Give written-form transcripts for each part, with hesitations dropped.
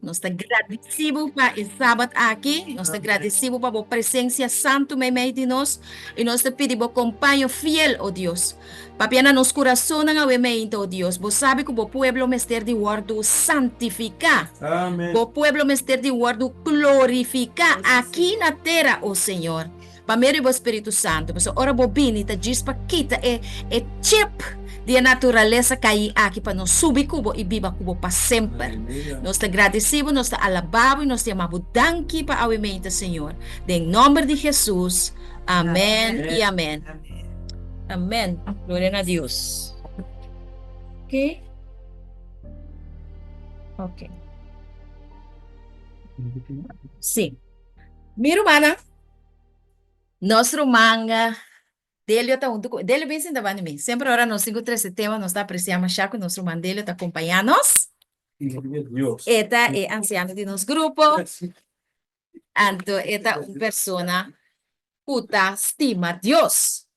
Nos ta gradisí Bo pa e Sabat aki. Nos ta gradisí Bo pa Bo presensia santu meimei di nos. I nos ta pidi Bo kompaño fiel, o Dios. Papia na nos kurasonnan awe meinta, o Dios. Bo sabi ku Bo pueblo mester di wòrdu santifiká. Bo pueblo mester di wòrdu glorifiká aki na tera, o Señor. Pa medio di bo Spiritu Santu, pasobra ora bo bini ta djis pa kita e e chip di e naturalesa kaí aki pa nos subi ku bo i biba ku bo pa semper. Nos ta gradisí bo, nos ta alabá bo i nos ta yama bo danki pa awe meinta, Señor. Den nòmber di Hesus, amèn i amèn. Amèn. Gloria na Dios. Ok. Ok. Sí. Mi rumannan. Nos ruman Delio ta huntu ku Delio bin sinta banda di mi. Semper ora nos tin ku trese tema nos ta apresiá mashá ku nos ruman Delio ta kompañá nos. E ta e ansiano di nos grupo. Anto e ta un persona ku ta stima Dios.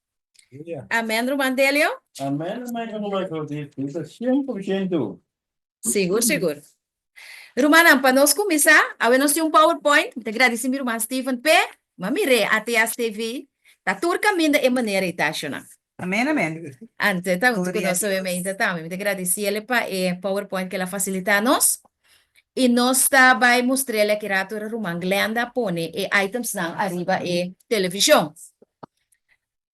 Amèn ruman Delio? Amèn ruman Claudita, 100%. Sigur, sigur. Rumannan, pa nos kuminsá, awe nos tin un PowerPoint. Mi ta gradisí mi ruman Steven p'e. Ma mir'é, ATS TV ta tur kaminda e manera ei ta ashoná. Amén, amén. Anto e ta huntu ku nos awe meinta tambe. Mi ta gradisí el pa e PowerPoint ku el a fasilitá nos. I nos ta bai mustr'el aki rato ora ruman Glenda a pone e itemsnan ariba e televishon.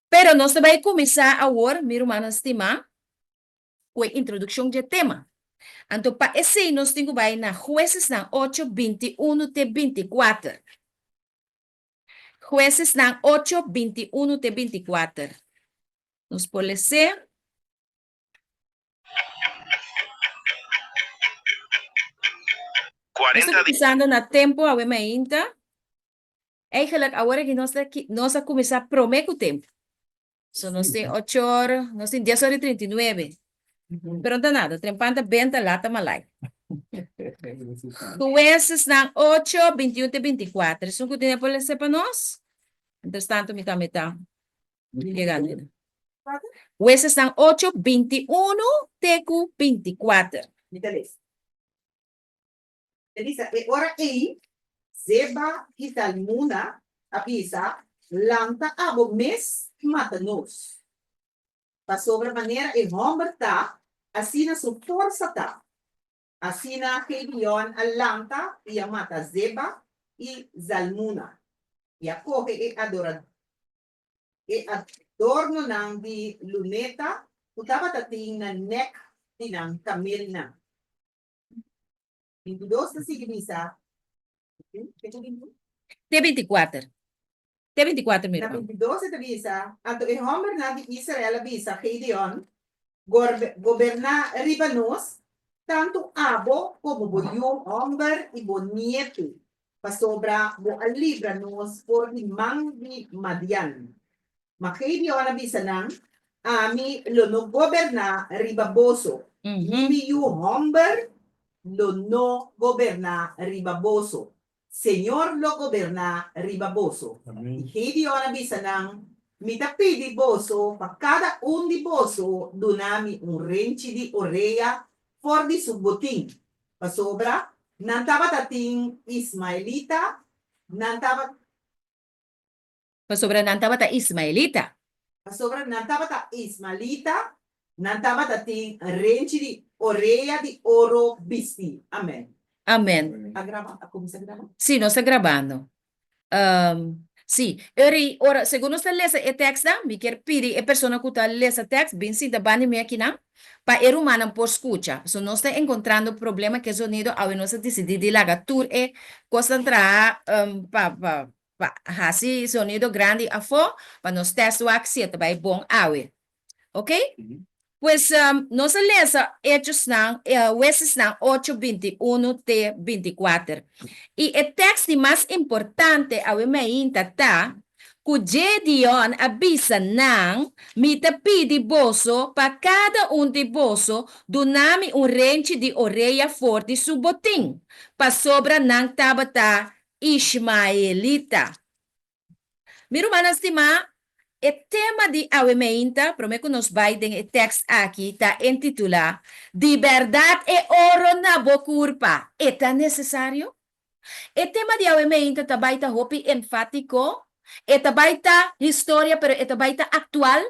Pero nos ta bai kuminsá awor, mi rumannan stimá. ku e introdukshon dje tema. Anto pa esei nos tin ku bai na Huesesnan ocho, 21 te 24. Huesesnan ocho, 21 te 24. Nos por les'é. Nos ta kuminsando na tempu awe mainta. Eigenlijk awor aki nos ta nos a kuminsá promé ku tempu. So nos tin ocho or, nos tin dies or i 39. Pero no ta nada, trempan ta benta, lata malai. Huesesnan ocho, 21 te 24. Esun ku tin e por lesa pa nos? Mientras tanto mi tambe ta yegando. Huesesnan ocho, 21 te ku 24. Mi ta lesa. E bisa, E ora ei, Zeba i Zalmuna a bisa, Lanta abo mes i mata nos, pasobra manera e hòmber ta, asina su forsa ta. Asina Gedeon a lanta i a mata Zeba i Zalmuna, i a kohe e e adornonan di luneta ku tabata tin na nèk di nan kamelnan. 22 ta sigui bisa, Te 24. Te 24, mi Na ruman. 22 e ta bisa, Anto e hòmbernan di Israel a bisa Gedeon, Goberná riba nos, tantu abo komo bo yu hòmber i bo nietu, pasobra bo a libra nos for di man di Madian. Ma Gedeon a bisa nan, Ami lo no goberná riba boso, ni mi yu hòmber lo no goberná riba boso. Señor lo goberná riba boso. I Gedeon a bisa nan, Mi ta pidi boso pa kada un di boso duna mi un renchi di orea for di su botin, pasobra nan tabata tin ismaelita, nan tabata. Pasobra nan tabata ismaelita. Pasobra nan tabata ismalita, nan tabata tin renchi di orea di oro bisti. Amen. Amen. A graba? A kuminsá graba? Sí, nos ta grabando. Sí. Eri, ora, segun nos ta lesa e tèkstnan, mi kier pidi e persona ku ta lesa tèks bin sinta banda di mi akinan, pa e rumannan por skucha. Pasobra nos ta enkontrando problema ku e zonido, awe nos a disidí di laga tur e kosnan traha pa, pa, Pa hasi sonido grandi afó pa nos test wak si e ta bai bon awe. Ok? Pues nos a lesa Hechosnan, Huesesnan ocho 21 te 24. I e tekst di mas importante awe mainta ta ku Gedeon a bisa nan, Mi ta pidi boso pa kada un di boso duna mi un renchi di orea for di su botin, pasobra nan tabata Ishmaelita. Mi rumannan stimá, E tema di awe meinta, promé ku nos bai den e tèkst aki, ta intitulá, Di bèrdat e oro na bo kurpa e ta nesesario? E tema di awe meinta ta bai ta hopi enfátiko, e ta bai ta historia pero e ta bai ta aktual.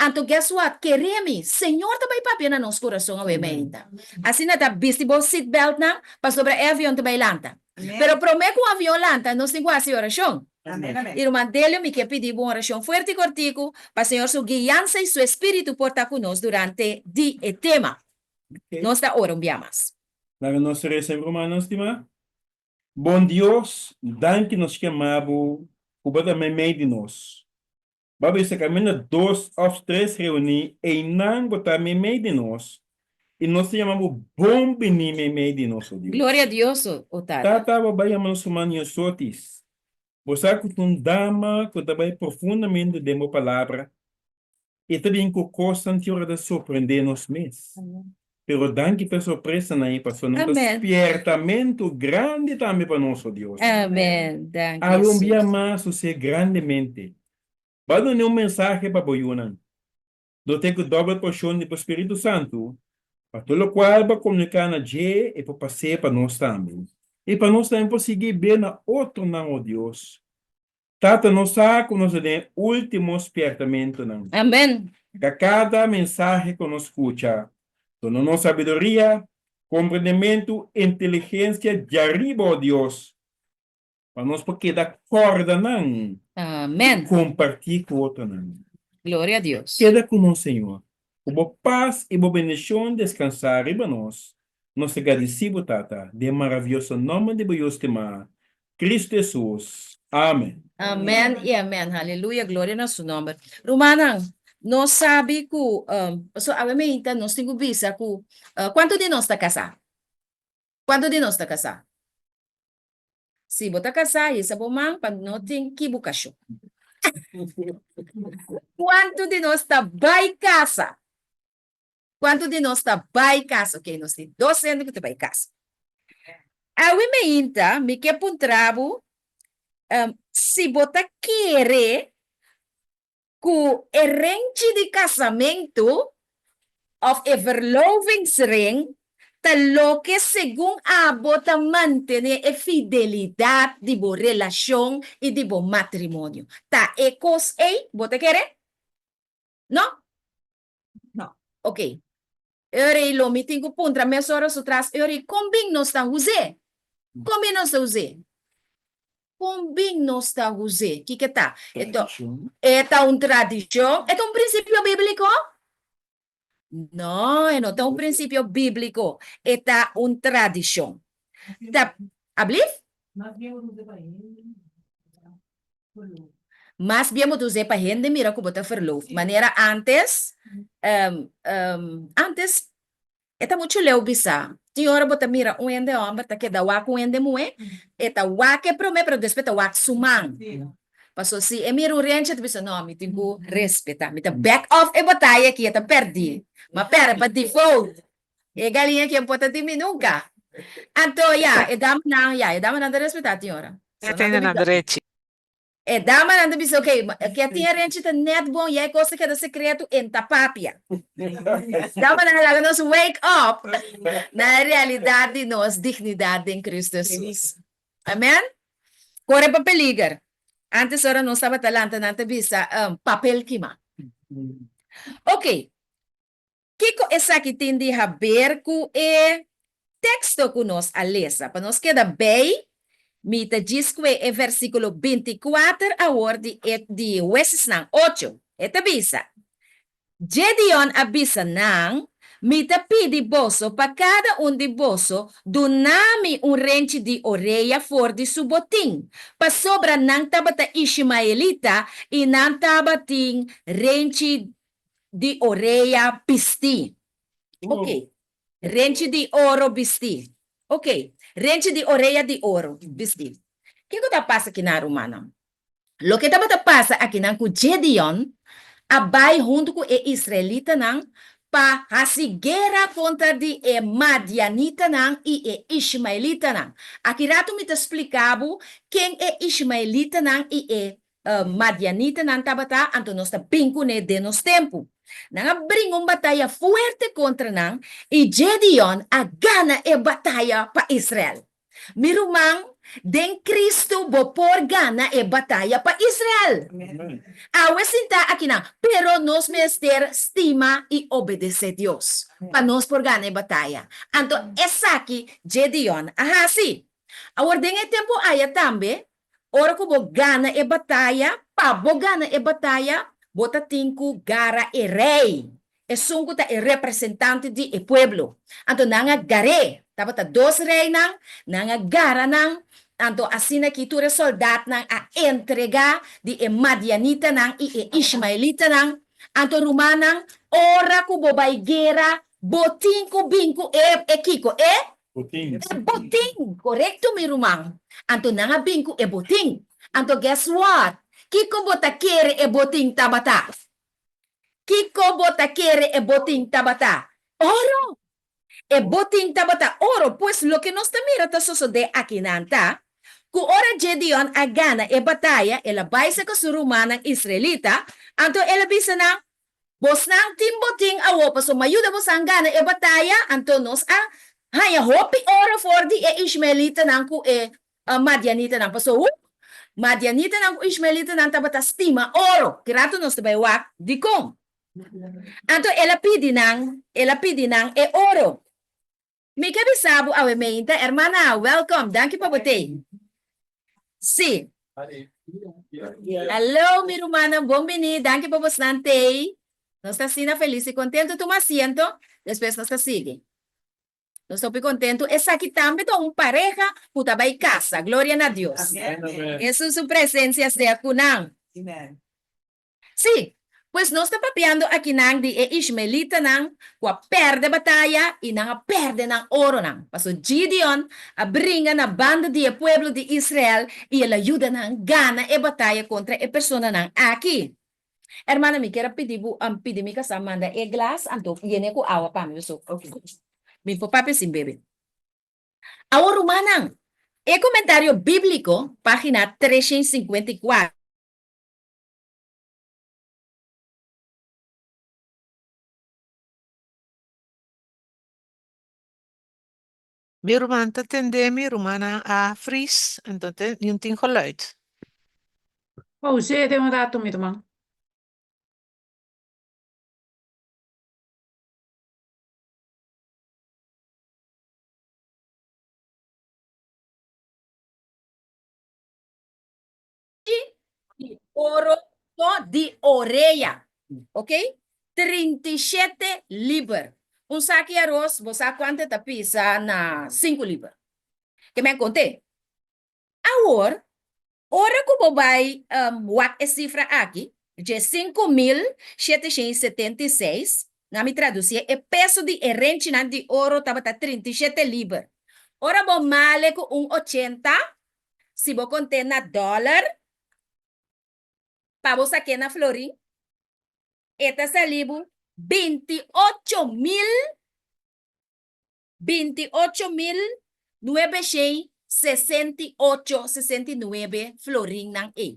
Anto guess what, kere mi, Señor ta bai papia na nos kurason awe meinta. Asina ta bisti bo seatbeltnan pasobra e avion ta bai lanta. Pero promé ku un avion lanta nos tin ku hasi orashon. I ruman Delio, mi ke pidi bo un orashon fuerte i kortiku pa Señor su guiansa i su Espíritu por ta ku nos durante di e tema. Nos ta ora un bia mas. Laga nos resa, rumannan stimá. Bon Dios, danki nos kema bo ku bo ta meimei di nos. Bo a bisa kaminda dos òf tres reuní, einan bo ta meimei di nos, i nos ta yama bo bon biní meimei di nos, o Dios. Gloria a Dios, o Tata. Tata, bo bai yama nos ruman Miosotis. Bo sa ku ta un dama ku ta bai profundamente den bo Palabra i ta bin ku kosnan ki ora ta sorprendé nos mes. Pero danki pa e sorpresanan ei, pasobra nan ta spiertamentu grandi tambe pa nos, o Dios. Amen. Danki, Awe un bia Hesus. mas sosé grandemente. Bo a duna un mensahe pa bo yunan. Doté ku dòbel porshon di bo Spiritu Santu, pa tur lokual bo a komuniká na dje e por pas'é pa nos tambe, i pa nos tambe por sigui be na otronan, o Dios. Tata, nos sa ku nos ta den e último spièrtamentunan. Amèn. Ka kada mensahe ku nos skucha, duna nos sabiduria, komprendementu, inteligensia djariba, o Dios, pa nos por keda kòrda nan Amèn. i kompartí ku otronan. Gloria a Dios. Keda ku nos, Señor. Ku bo pas i bo bendishon deskansá riba nos. Nos ta gradisí bo, Tata, den maravioso nòmber di bo Yu stimá, Cristo Hesus. Amen. Amen i amen. Haleluya, gloria na su nomber. Rumannan, nos sabi ku, pasobra awe meinta nos tin ku bisa ku, kuantu di nos ta kasá? Kuantu di nos ta kasá? Si bo ta kasá, hisa bo man pa no tin kibukashon. Kuantu di nos ta bai kasa? Kuantu di nos ta bai kas? Ok, nos tin dos hende ku ta bai kas. Awe meinta mi ke puntra bo si bo ta kere ku e renchi di kasamentu òf e verlovingsring ta loke segun abo ta mantené e fidelidat di bo relashon i di bo matrimonio. Ta e kos ei bo ta kere? No? No. Ok. Ora lo mi tin ku puntra mesora su tras, ora kon bin nos ta huz'é? Kon bin nos ta huz'é? Kon bin nos ta huz'é? Kiko ta? E ta, e ta un tradishon? E ta un prinsipio bíbliko? No, e no ta un prinsipio bíbliko. E ta un tradishon. Ta, ablief? Mas bien bo ta huz'é pa hende mira verloof. Mas bien bo ta us'é pa hende mira ku bo ta verloof. Manera antes, antes e ta muchu leu bisa. Tin ora bo ta mira un hende hòmber ta keda wak un hende muhé, e ta wak e promé pero despues ta wak su man. Pasobra si e mira un renchi e ta bisa, no, mi tin ku respetá, mi ta back off e bataya aki, e ta pèrdí. Mi a pèrdè pa default. E galiña ki por ta tin mi nunca. Anto ya, e damanan, ya, e damanan ta respetá tin ora. So nan ta bisa, e damanan ta bisa, ok, ke tin e renchi ta net bon, ya e kos ta keda sekreto, en ta papia. Damanan a laga nos wake up na e realidat di nos dignidat den Cristo Jesus. Amen? Kore pa peliger. Antes ora nos tabata lanta nan ta bisa, papel kima. Ok, Kiko esaki tin di haber ku e teksto ku nos a lesa? Pa nos keda bei, mi ta djis kue e versíkulo binti kuater awor di e di Huesesnan ocho. E ta bisa, Gedeon a bisa nan, Mi ta pidi boso pa kada un di boso duna mi un renchi di orea for di su botin, pasobra nan tabata ishimaelita i nan tabatin renchi di orea bistí. Ok. Renchi di oro bistí. Ok. Renchi di orea di oro bistí. Kiko ta pasa akinan, rumannan? Loke tabata pasa akinan ku Gedeon a bai huntu ku e israelitanan pa hasi guera kontra di e madianitanan i e ishmaelitanan. Aki ratu mi ta splika bo ken e ishmaelitanan i e. madianitanan tabata, anto nos ta bin kuné den nos tempu. Nan a bringa un bataya fuerte kontra nan, i Gedeon a gana e bataya pa Israel. Mi ruman, den Cristo bo por gana e bataya pa Israel. Awe sintá akinan, pero nos mester stima i obedesé Dios pa nos por gana e bataya. Anto esaki Gedeon a hasi. Awor den e tempu aya tambe, ora ku bo gana e bataya, pa bo gana e bataya, bo ta tin ku gara e rei, esun ku ta e representante di e pueblo. Anto nan a gar'é. Tabata dos reinan, nan a gara nan, anto asina aki tur e sòldatnan a entregá di e madianitanan i e ishmaelitanan. Anto rumannan, ora ku bo bai guera, bo tin ku bin ku e, e kiko? E Botin. E botin! Korekto mi ruman. Anto nan a bin ku e botin. Anto guess what? Kiko bo ta kere e botin tabata? Kiko bo ta kere e botin tabata? Oro! E botin tabata oro. Pues loke nos ta mira ta sosodé akinan ta ku ora Gedeon a gana e bataya, el a bai serka su rumannan israelita, anto el a bisa nan, Bosnan tin botin awor pasobra mi a yuda bosan gana e bataya, anto nos a haña hopi oro for di e ishmaelitanan ku e madianitanan. Pasobra hu, madianitanan ku ishmaelitanan tabata stima oro. Ki ratu nos ta bai wak dikon. Anto el a pidi nan, el a pidi nan e oro. Mi ke bisa bo awe meinta, hermana, welkom, danki pa bo tei. Sí. Hallo mi rumannan, bon bini, danki pa bosnan tei. Nos ta asina felis i kontentu. Tuma asiento, despues nos ta sigui. Nos ta hopi kontentu. Esaki tambe ta un pareha ku ta bai kasa. Gloria na Dios. Hesus su presensia sea ku nan. Sí, pues nos ta papiando akinan di e ishmaelitanan ku a pèrdè bataya i nan a pèrdè nan oronan. Pasobra Gideon a bringa na banda di e pueblo di Israel i el a yuda nan gana e bataya kontra e personanan aki. Hermana, mi kier a pidi bo, pidi mi kasá manda e glas, anto yen'é ku awa pa mi, pasobra mi por papia sin bebe. Awor rumannan, e komentario bíbliko, página 354. Mi ruman ta tende mi rumannan a fris, enton niun tin geluid. Paus'é den un rato mi ruman. Di oro to di orea. Ok? 37 liber. Un saki aros, bo sa kuantu e ta pisa na sinku liber. Ke men konté. Awor, ora ku bo bai um, wak e sifra aki, dje 5776, na mi tradusié, e peso di e renchinan di oro tabata 37 liber. Ora bo male ku un 80, Si bo kont'é na dòler, pa bo sak'é na florin, e ta sali bo 28 mil, 28 968, 69 florinnan ei.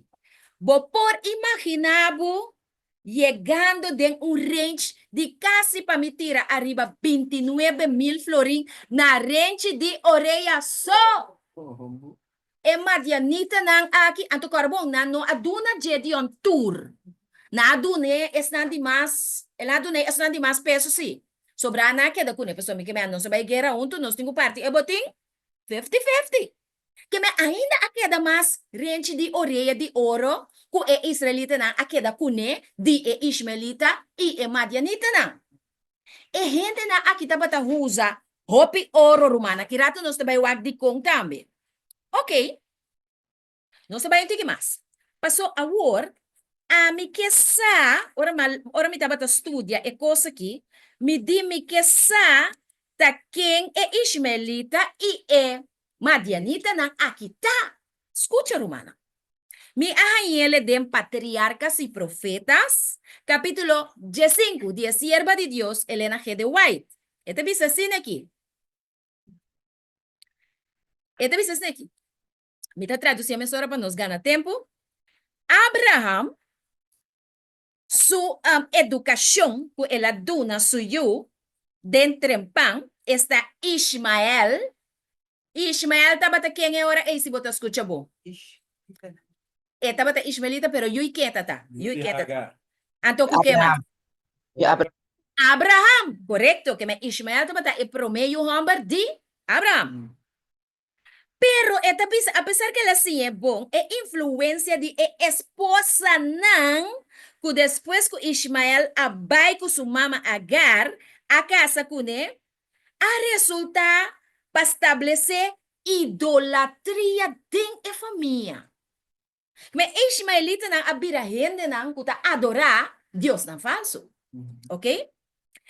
Bo por imaginá bo yegando den un range di kasi pa mi tira ariba 29 mil florin na renchi di orea so. E madianitanan aki, anto kòrda bon, nan no a duna Gedeon tur. Nan a dun'é esnan di mas, el a dun'é esnan di mas peso sí. Sobrá nan a keda kuné, pasobra mi ke mea nos a bai guera huntu, nos tin ku parti e botin fifty-fifty. Ke mea ainda a keda mas renchi di orea di oro ku e israelitanan a keda kuné di e ishmaelita i e madianitanan. E hendenan aki tabata usa hopi oro, rumannan. Ki rato nos ta bai wak dikon tambe. Oké, nos ta bai un tiki mas. Paso awor, ami ke sa, ora mi ora mi tabata studia e kos aki, mi di mi ke sa ta ken e ishmaelita i e madianitanan aki ta. Skucha, rumannan. Mi a hañ'ele den Patriarcas y Profetas, capítulo 15, di e sierba di Dios Elena G. de White. E ta bisa asina aki. E ta bisa asina aki. Mi ta traducié mesora pa nos gana tempu. Abraham su edukashon ku el a duna su yu den trempan, esta Ishmael. Ishmael tabata ken e ora ei si bo ta skucha bo? E tabata ishmaelita pero yu i ke tata? Yu i ke tata? Anto ku ke mas? Abraham, korekto, ke men Ishmael tabata e promé yu hòmber di Abraham. Pero e ta bisa, apesar ku el a siñ'é bon, e influensia di e esposanan ku despues ku Ishmael a bai ku su mama Agar a kasa kuné, a resultá pa stablesé idolatria den e famia. Me e ishmaelitanan a bira hendenan ku ta adorá diosnan falsu. Ok?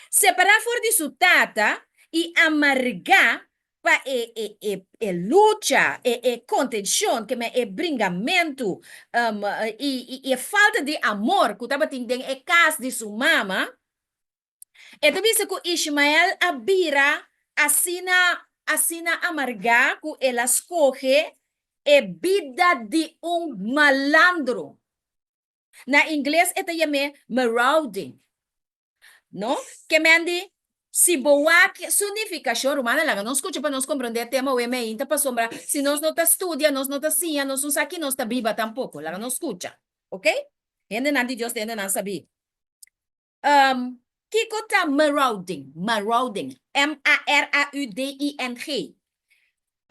Separá for di su tata i amargá pa e e e e lucha, e e kontenshon, ke men e bringamentu, i i e falta di amor ku tabatin den e kas di su mama, E ta bisa ku Ishmael a bira asina asina amargá ku el a skohe e bida di un malandro. Na ingles e ta yam'é marauding. No? Ke men di, si bo wak su nifikashon, rumannan, laga nos skucha pa nos komprondé e tema awe meinta pasobra si nos no ta studia, nos no ta siña, nos no sa ki nos ta biba tampoko. Laga nos skucha. Oke? Hendenan di Dios ta hendenan sabí. Um, kiko ta marauding? Marauding, M-A-R-A-U-D-I-N-G.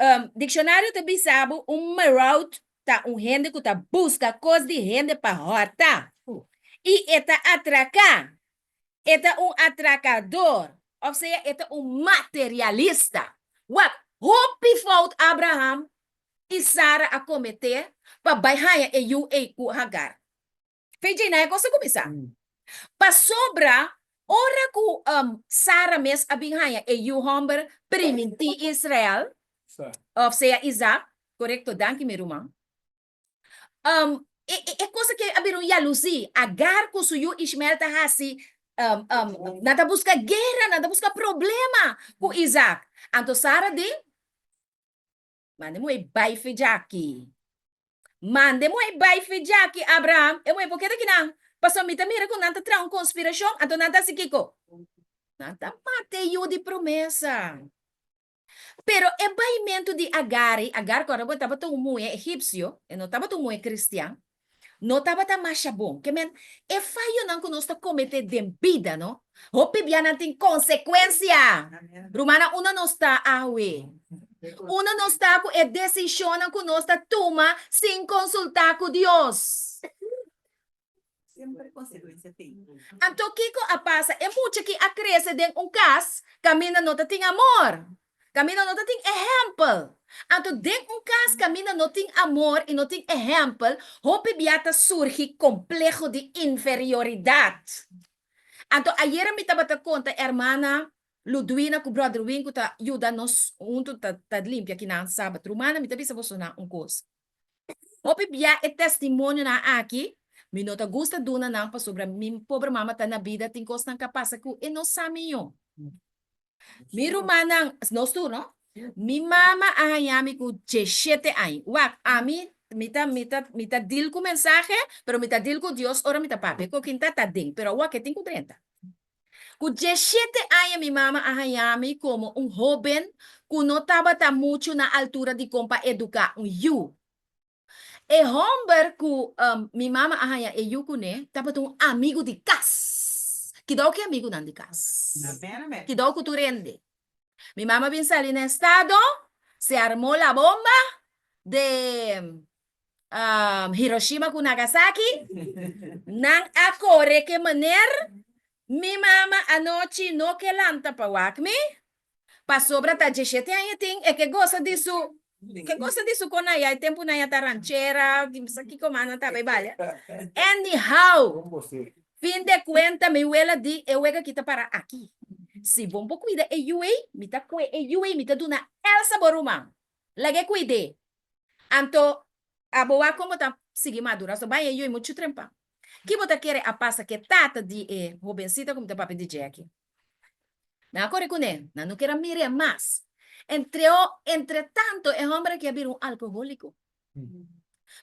Um, dikshonario ta bisa bo un maraud ta un hende ku ta buska kos di hende pa hòrta. I e ta atraká. E ta un atrakador, òf sea e ta un materialista. Wak, hopi fout Abraham i Sara a kometé pa bai haña e yu ei ku Hagar. Fe djei nan e kos a kuminsá. Pasobra ora ku Sara mes a bin haña e yu hòmber primintí Israel, òf sea Isaac, korekto, danki mi ruman, e kos aki a bira un yalusí. Agar ku su yu Ishmael ta hasi, nan ta buska guera, nan ta buska problema ku Isaac. Anto Sara di, Manda e muhé bai fe djaki. Manda e muhé bai fe djaki, Abraham. E muhé por keda kinan? Pasobra mi ta mira ku nan ta traha un konspirashon, anto nan ta hasi kiko? Nan ta mata e yu di promesa. Pero e baimentu di Agar ei, Agar ku ora tabata un muhé egipsio, e no tabata un muhé kristian, no tabata masha bon. Ke men, e fayonan ku nos ta kometé den bida, no? Hopi bia nan tin konsekuensia. Rumannan, unda nos ta awe? Unda nos ta ku e desishonnan ku nos ta tuma sin konsultá ku Dios? Semper konsekuensia tin. Anto kiko a pasa? E mucha ki a krese den un kas kaminda no ta tin amor. Kaminda no ta tin ehèmpel. Anto den un kas kaminda no tin amor i no tin ehèmpel, hopi bia ta surgi kompleho di inferioridat. Anto ayera mi tabata konta hermana Ludwina ku brother Win ku ta yuda nos huntu ta ta limpia kinan sabat. Rumannan mi ta bisa bosonan un kos. Hopi bia e testimonionan aki mi no ta gusta duna nan pasobra mi pober mama ta na bida tin kosnan ka pasa ku e no sa miyo. Mi rumannan, nos tur no? Mi mama a haña mi ku djeshete aña. Wak, ami, mi ta, mi ta, mi ta deal ku mensahe, pero mi ta deal ku Dios ora mi ta papia. Ku kin ta ta den, pero awor ke tin ku drenta. Ku djeshete aña mi mama a haña mi komo un hóben ku no tabata muchu na altura di kon pa eduká un yu. E homber ku mi mama a haña e yu kuné tabata un amigu di kas. Kidou ku e amigunan di kas? Kidou ku tur hende? Mi mama bin sali na estado, se armó la bomba de Hiroshima ku Nagasaki. Nan a kore ke meneer. Mi mama anochi no ke lanta pa wak mi. Pasobra ta djeshete aña tin e ke gosa di su ke gosa di su konaya e tempunan ya ta ranchera di sa kiko mas nan ta bay balia. Anyhow, fin de kuenta mi wela di e wega ki ta para aki. Si bon por kuida e yu ei, mi ta kue e yu ei mi ta duna Elsa bo ruman. Laga e kuid'é. Anto abo wak kon bo ta sigui madura so bay e yu ei muchu trempan. Ki bo ta kere a pasa ku e tata di e hobensita ku mi ta papia di dje aki? Nan a kore kuné, nan no kier a mir'é mas. Entre o, entre tanto e hòmber aki a bira un alkohóliko.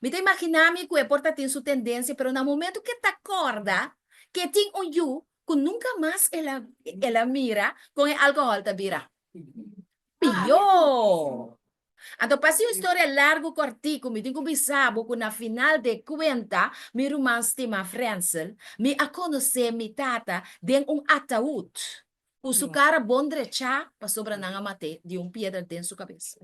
Mi ta imaginá mi ku e por ta tin su tendensia, pero na momento ku e ta kòrda ku e tin un yu ku nunka mas el a el a mira kon e alkohòl ta bira pió. Anto pa hasi un historia largu kòrtiku mi tin ku bisa bo ku na final de kuenta mi ruman stimá Frensel mi a konosé mi tata den un ataúd ku su kara bon drechá pasobra nan a mat'é di un piedra den su kabes.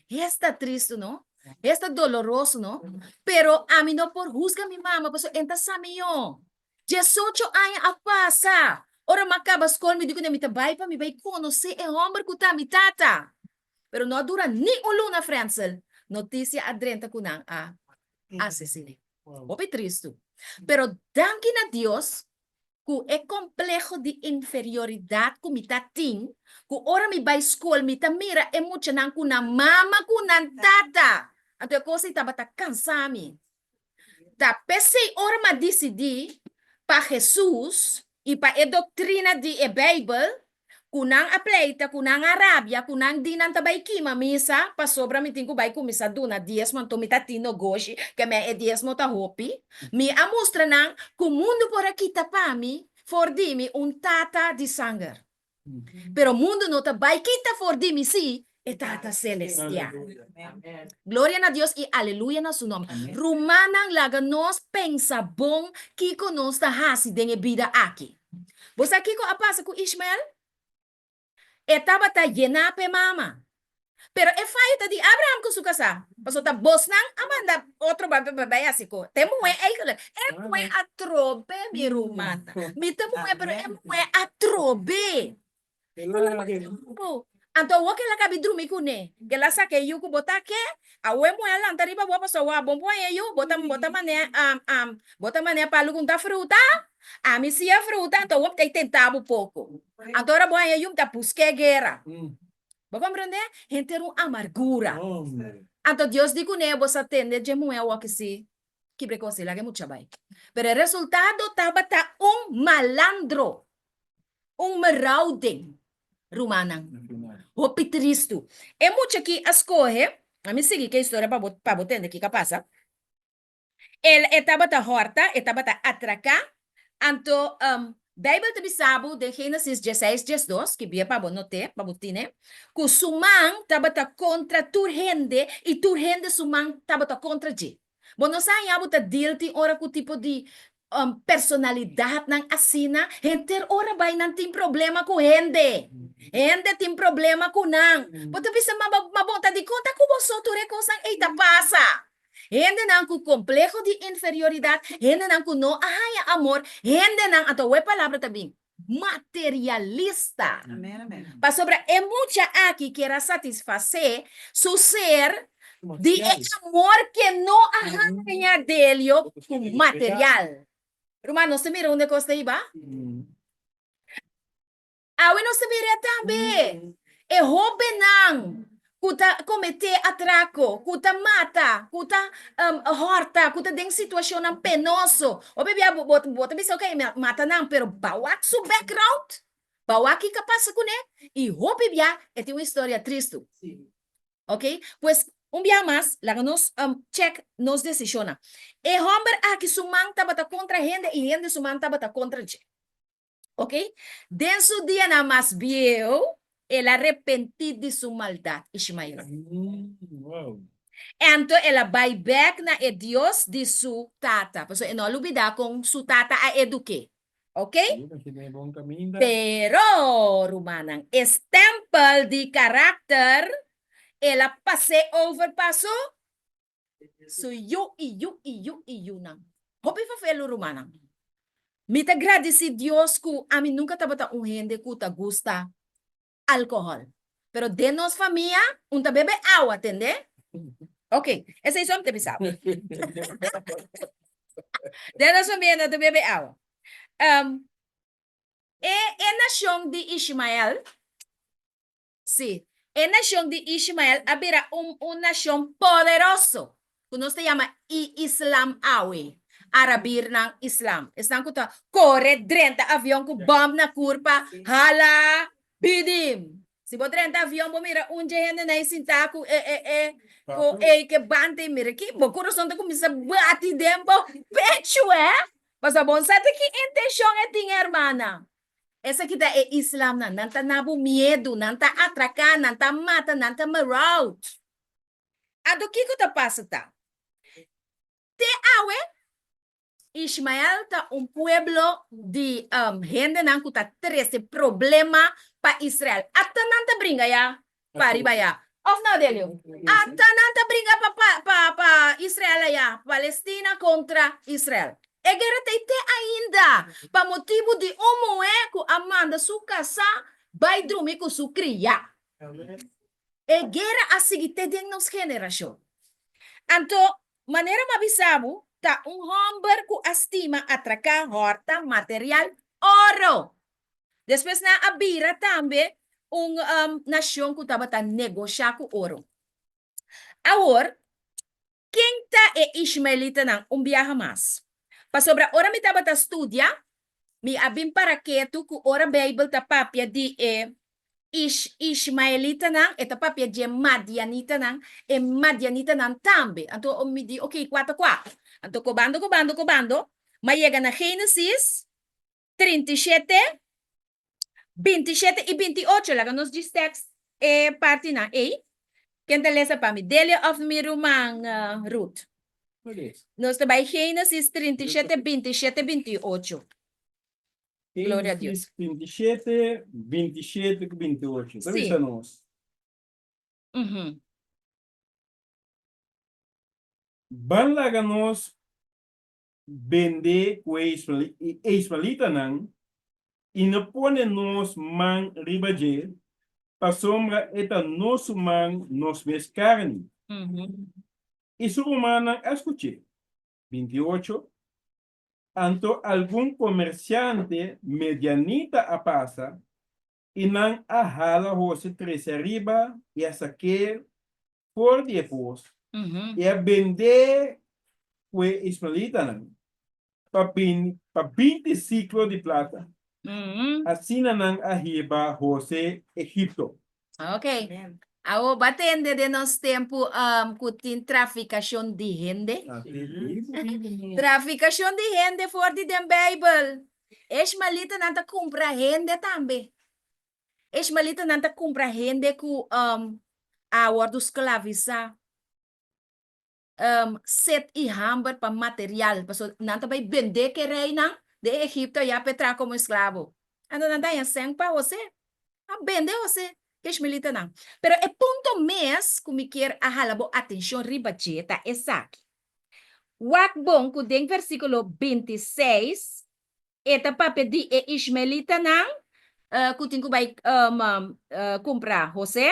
Esta tristu no? Esta doloroso no? Pero ami no por husga mi mama pasobra e ta sa mihó. Diesocho aña a pasa. Ora mi a kaba skol mi di kuné mi ta bai pa mi bai konosé e hòmber ku ta mi tata. Pero no a dura ni un luna Frensel, notisia a drenta ku nan a asesiné. Hopi tristu. Pero danki na Dios ku e kompleho di inferioridat ku mi ta tin, ku ora mi bai skol mi ta mira e muchanan ku nan mama ku nan tata. Anto e kos ei tabata kansa mi. Ta p'esei ora mi a disidí pa Hesus i pa e doktrina di e Beibel, ku nan a pleita, ku nan a rabia, ku nan di nan ta bai kima misa pasobra mi tin ku bai kuminsá duna diesmo, anto mi ta tin nogoshi ke me e diesmo ta hopi. Mi a mustra nan ku mundu por a kita pa mi for di mi un tata di sanger. Pero mundu no ta bai kita for di mi sí, e Tata Celestial. Gloria na Dios i aleluya na su nomber. Rumannan, laga nos pensa bon kiko nos ta hasi den e bida aki. Bo sa kiko a pasa ku Ishmael? E tabata yená p'e mama. Pero e fayo ta di Abraham ku su kasá, pasobra ta bosnan a manda otro bai bai hasi ko. Ta e muhé eigenlijk. E muhé atrobe, mi rumannan. Mi ta muhé, pero e muhé atrobe. Anto awor kel a kabi drumi kuné, kel a saka e yu ku bo ta ke, awor e muhé a lanta riba bo pasobra awor abon por haña e yu, bo ta bo ta manera bo ta manera palu ku no ta fruta, ami si a fruta, anto awor mi ta intentá bo poko. Anto ora bo haña e yu mi ta busk'é guera. Bo komprendé? Henter un amargura. Anto Dios di kuné, bo sa tende dje muhé awor ki si, kibra e kos ei, laga e mucha bai. Pero e resultado tabata un malandro. Un merauding, rumannan. Hopi tristu. E mucha aki a skohe, a mi sigui ku e historia pa bo pa bo tende kiko a pasa. El e tabata hòrta, e tabata atraká, anto Beibel ta bisa bo den Génesis dieseis diesdos, skibia pa bo not'é, pa bo tine, ku su man tabata kontra tur hende i tur hende su man tabata kontra dje. Bo no sa haña bo ta deal tin ora ku tipo di personalidadnan asina? Henter ora bai nan tin problema ku hende. Hende tin problema ku nan. Bo ta bisa ma ma bo ta dikon ta ku bo so tur e kosnan ei ta pasa? Hendenan ku kompleho di inferioridat, hendenan ku no a haña amor, hendenan, anto awor e palabra ta bin, materialista. Pasobra e mucha aki kier a satisfasé su ser di e amor ke no a haña delio ku material. Ruman, nos ta mira unda e kos ta hiba? Awe nos ta mira tambe e hóbennan ku ta kometé atrako, ku ta mata, ku ta hòrta, ku ta den situashonnan penoso. Hopi bia bo bo ta bisa ok mi a mata nan, pero bo wak su background, bo wak kiko a pasa kuné, i hopi bia e tin un historia tristu. Ok, pues un bia mas laga nos check nos desishonnan. E hòmber aki su man tabata kontra hende i hende su man tabata kontra dje. Ok, den su dianan mas bieu, el a repentí di su maldat, Ishmael. Anto el a bai bèk na e Dios di su tata, pasobra e no a lubidá kon su tata a eduk'é. Ok? Pero, rumannan, e stèmpel di karakter el a pas'é over pa su Su yu i yu i yu i yunan. Hopi fafelu rumannan. Mi ta gradisí Dios ku ami nunka tabata un hende ku ta gusta alkohòl. Pero den nos famia un ta bebe awa, tende? Ok, esei so mi ta bisa bo. Den nos famia no ta bebe awa. E e nashon di Ishmael. Sí, e nashon di Ishmael a bira un un nashon poderoso, ku nos ta yama i islam awe, arabirnan islam, esnan ku ta kore drenta avion ku bòmb na kurpa, hala bidim! Si bo drenta avion bo mira un dje hendenan ei sintá ku e e e. Ku ei ke banta i mira ki bo kurason ta kuminsá bati den bo pechu, eh? Pasobra bo no sa ta ki intenshon e tin, hermana. Esaki ta e islamnan, nan ta na bo miedu, nan ta atraká, nan ta mata, nan ta maraud. Anto kiko ta pasa ta? Te awe, Ishmael ta un pueblo di hendenan ku ta trese problema pa Israel. Ata nan ta bringa ya pa riba ya. Of no, Delio? Ata nan ta bringa pa pa pa pa Israel aya, Palestina kontra Israel. E guera ta ei te ainda pa motibu di un muhé ku a manda su kasá bai drumi ku su kriá. E guera a sigui te den nos generashon. Anto, manera mi a bisa bo, ta un hòmber ku a stima atraká, hòrta, material, oro. Despues nan a bira tambe un nashon ku tabata negoshá ku oro. Awor, ken ta e ishmaelitanan un biaha mas? Pasobra ora mi tabata studia, mi a bin para ketu ku ora Beibel ta papia di e ishmaelitanan, e ta papia dje madianitanan, e madianitanan tambe. Anto mi di, oké, kua ta kua? Anto kobando, kobando, kobando, mi a yega na Génesis 37, 27 i 28. Laga nos djis tèks e partinan ei. Ken ta lesa pa mi? Delia òf mi ruman Ruth? Nos ta bai Génesis 37, 27, 28. Gloria a Dios. Génesis 37, 27 ku 28. Ta bisa nos. Ban laga nos bendé ku e israelitanan i no pone nos man riba dje, pasobra e ta nos ruman, nos mes karni. I su rumannan a skuch'é. 28 Anto algun komersiante medianita a pasa, i nan a hala Hose trese ariba i a sak'é for di e pos i a bend'é ku e ismaelitanan pa pa 20 siklo di plata. Asina nan a hiba Hose Egipto. Ok. Awor bo a tende den nos tempu ku tin trafikashon di hende? Trafikashon di hende for di den Beibel. E ismaelitanan ta kumpra hende tambe. E ismaelitanan ta kumpra hende ku a wòrdu sklavisá, set i hamber pa material, pasobra nan ta bai bendé ku e reinan den Egipto ayá pa e traha komo esklabo. Anto nan ta haña sèn pa Hosé. A bende Hosé ku e ismaelitanan. Pero e punto mes ku mi kier a hala bo atenshon riba dje ta esaki. Wak bon ku den versíkulo 26 e ta papia di e ishmaelitanan ku tin ku bai kumpra Hosé.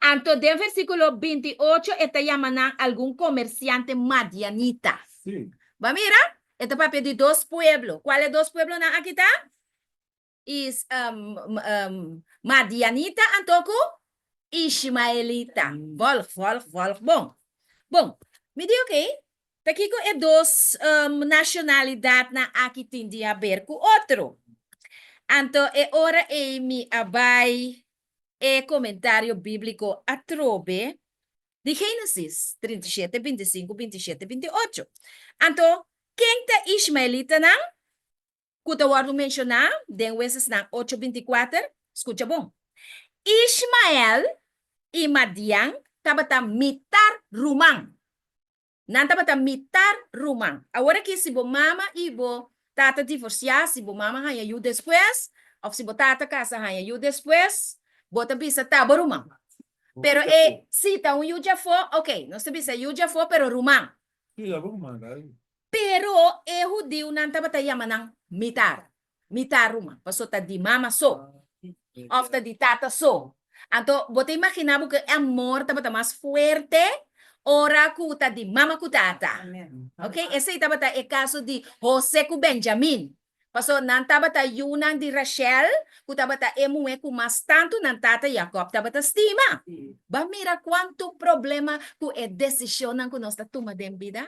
Anto den versíkulo 28 e ta yama nan algun komersiante madianita. Bo a mira? E ta papia di dos pueblo. Kual e dos pueblonan aki ta? Is madianita anto ku ishmaelita. Volg, volg, volg bon. Bon, mi di oké, ta kiko e dos nashonalidatnan aki tin di haber ku otro? Anto e ora ei mi a bai e komentario bíbliko atrobe di Génesis 37, 25, 27, 28. Anto, ken ta ishmaelitanan? ku ta wòrdu menshoná den Wesesnan ocho 24, skucha bon, Ishmael i Madian tabata mitar ruman. Nan tabata mitar ruman. Awor aki si bo mama i bo tata divorsiá, si bo mama haña yu despues, òf si bo tata kasa haña yu despues, bo ta bisa ta bo ruman. Pero e si ta un yu djafó, oke, nos ta bisa yu djafó pero ruman. Sí, ta bo ruman, ta. Pero e hudiunan tabata yama nan mitar, mitar ruman, pasobra ta di mama so, òf ta di tata so. Anto bo ta imaginá bo ku e amor tabata mas fuerte ora ku ta di mama ku tata. Oke, esei tabata e kaso di Hosé ku Benjamin. Pasobra nan tabata yunan di Rachel, ku tabata e muhé ku mas tantu nan tata Jakòb tabata stima. Bo a mira kuantu problema ku e desishonnan ku nos ta tuma den bida?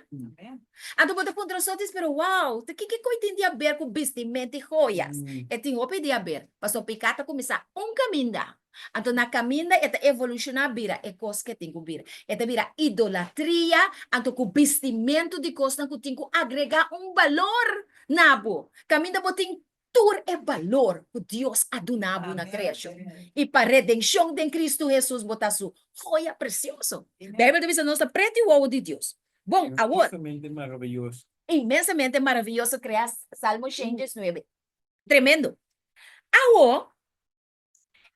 Anto bo ta puntra sotis, pero wow, ta kiko ku e tin di haber ku bistimento i joyas? E tin hopi di haber, pasobra piká ta kuminsá un kaminda. Anto na kaminda e ta evolushoná bira e kos ku e tin ku bira. E ta bira idolatria, anto ku bistimentu di kosnan ku tin ku agregá un balor na bo. Kaminda bo tin tur e balor ku Dios a duna bo na kreashon. I pa redenshon den Kristu Hesus bo ta su joya presioso. Beibel ta bisa nos ta preti wowo di Dios. Bon, awor. Inmensamente maraviyoso. Inmensamente maraviyoso krea Salmo 119. Tremendo. Awor,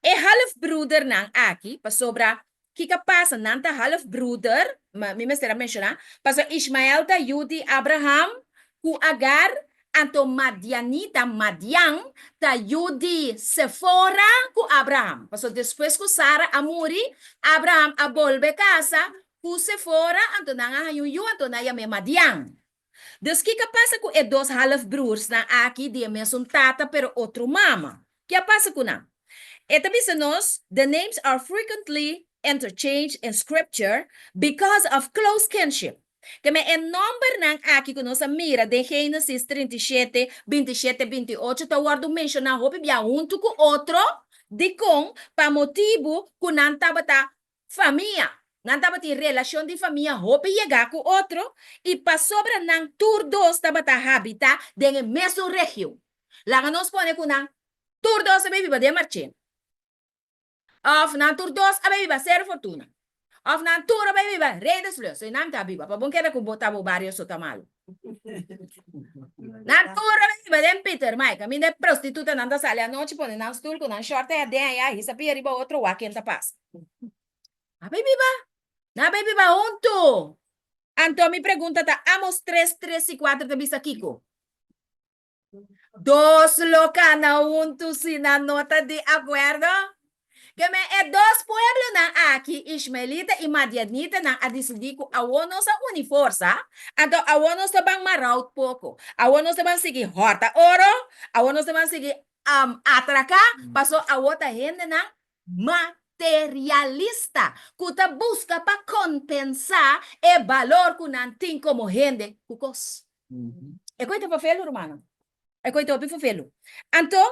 E halfbroedernan aki, pasobra kiko a pasa, nan ta halfbroeder, ma mi mester a menshoná, pasobra Ishmael ta yu di Abraham ku Agar, anto Madianita, Madian, ta yu di Sefora ku Abraham. Pasobra despues ku Sara a muri, Abraham a bolbe kasa ku Sefora, anto nan a haña un yu, anto nan a yam'é Madian. Dus kiko a pasa ku e dos halfbroersnan aki di e mesun tata pero otro mama? Ke a pasa ku nan? E ta bisa nos, The names are frequently interchanged in Scripture because of close kinship. Keme e nombernan aki ku nos a mira den Génesis 37, 27, 28 ta wòrdu menshoná hopi bia huntu ku otro. Dikon? Pa motibu ku nan tabata Famia. Nan tabatin relashon di famia hopi yegá ku otro i pasobra nan tur dos tabata habitá den e mesun region. Laga nos pone ku nan tur dos a bai biba den Marchena. Òf nan tur dos a bai biba Seru Fortuna. Òf nan tur a bai biba Redersvleur. So nan ta biba pa bon keda ku bo ta bo bario so ta malu. Nan tur a bai biba den Pietermaai kaminda e prostitutanan ta sali anochi pone nan stul ku nan shòrt aden ayá hisa pia riba otro wak ken ta pasa. A bai biba, nan a bai biba huntu. Anto mi pregunta ta, Amos tres, tres i kuater ta bisa kiko? Dos lo kana huntu si nan no ta di akuerdo? Ke men e dos pueblonan aki, Ishmaelita i Madianitanan, a disidí ku awor nos a uni forsa, anto awor nos ta ban maraut poko, awor nos ta ban sigui hòrta oro, awor nos ta ban sigui atraká, paso awor ta hendenan materialista ku ta buska pa kompensá e balor ku nan tin komo hende ku kos. E koe ta fafelu, rumannan. E koe ta hopi fafelu. Anto,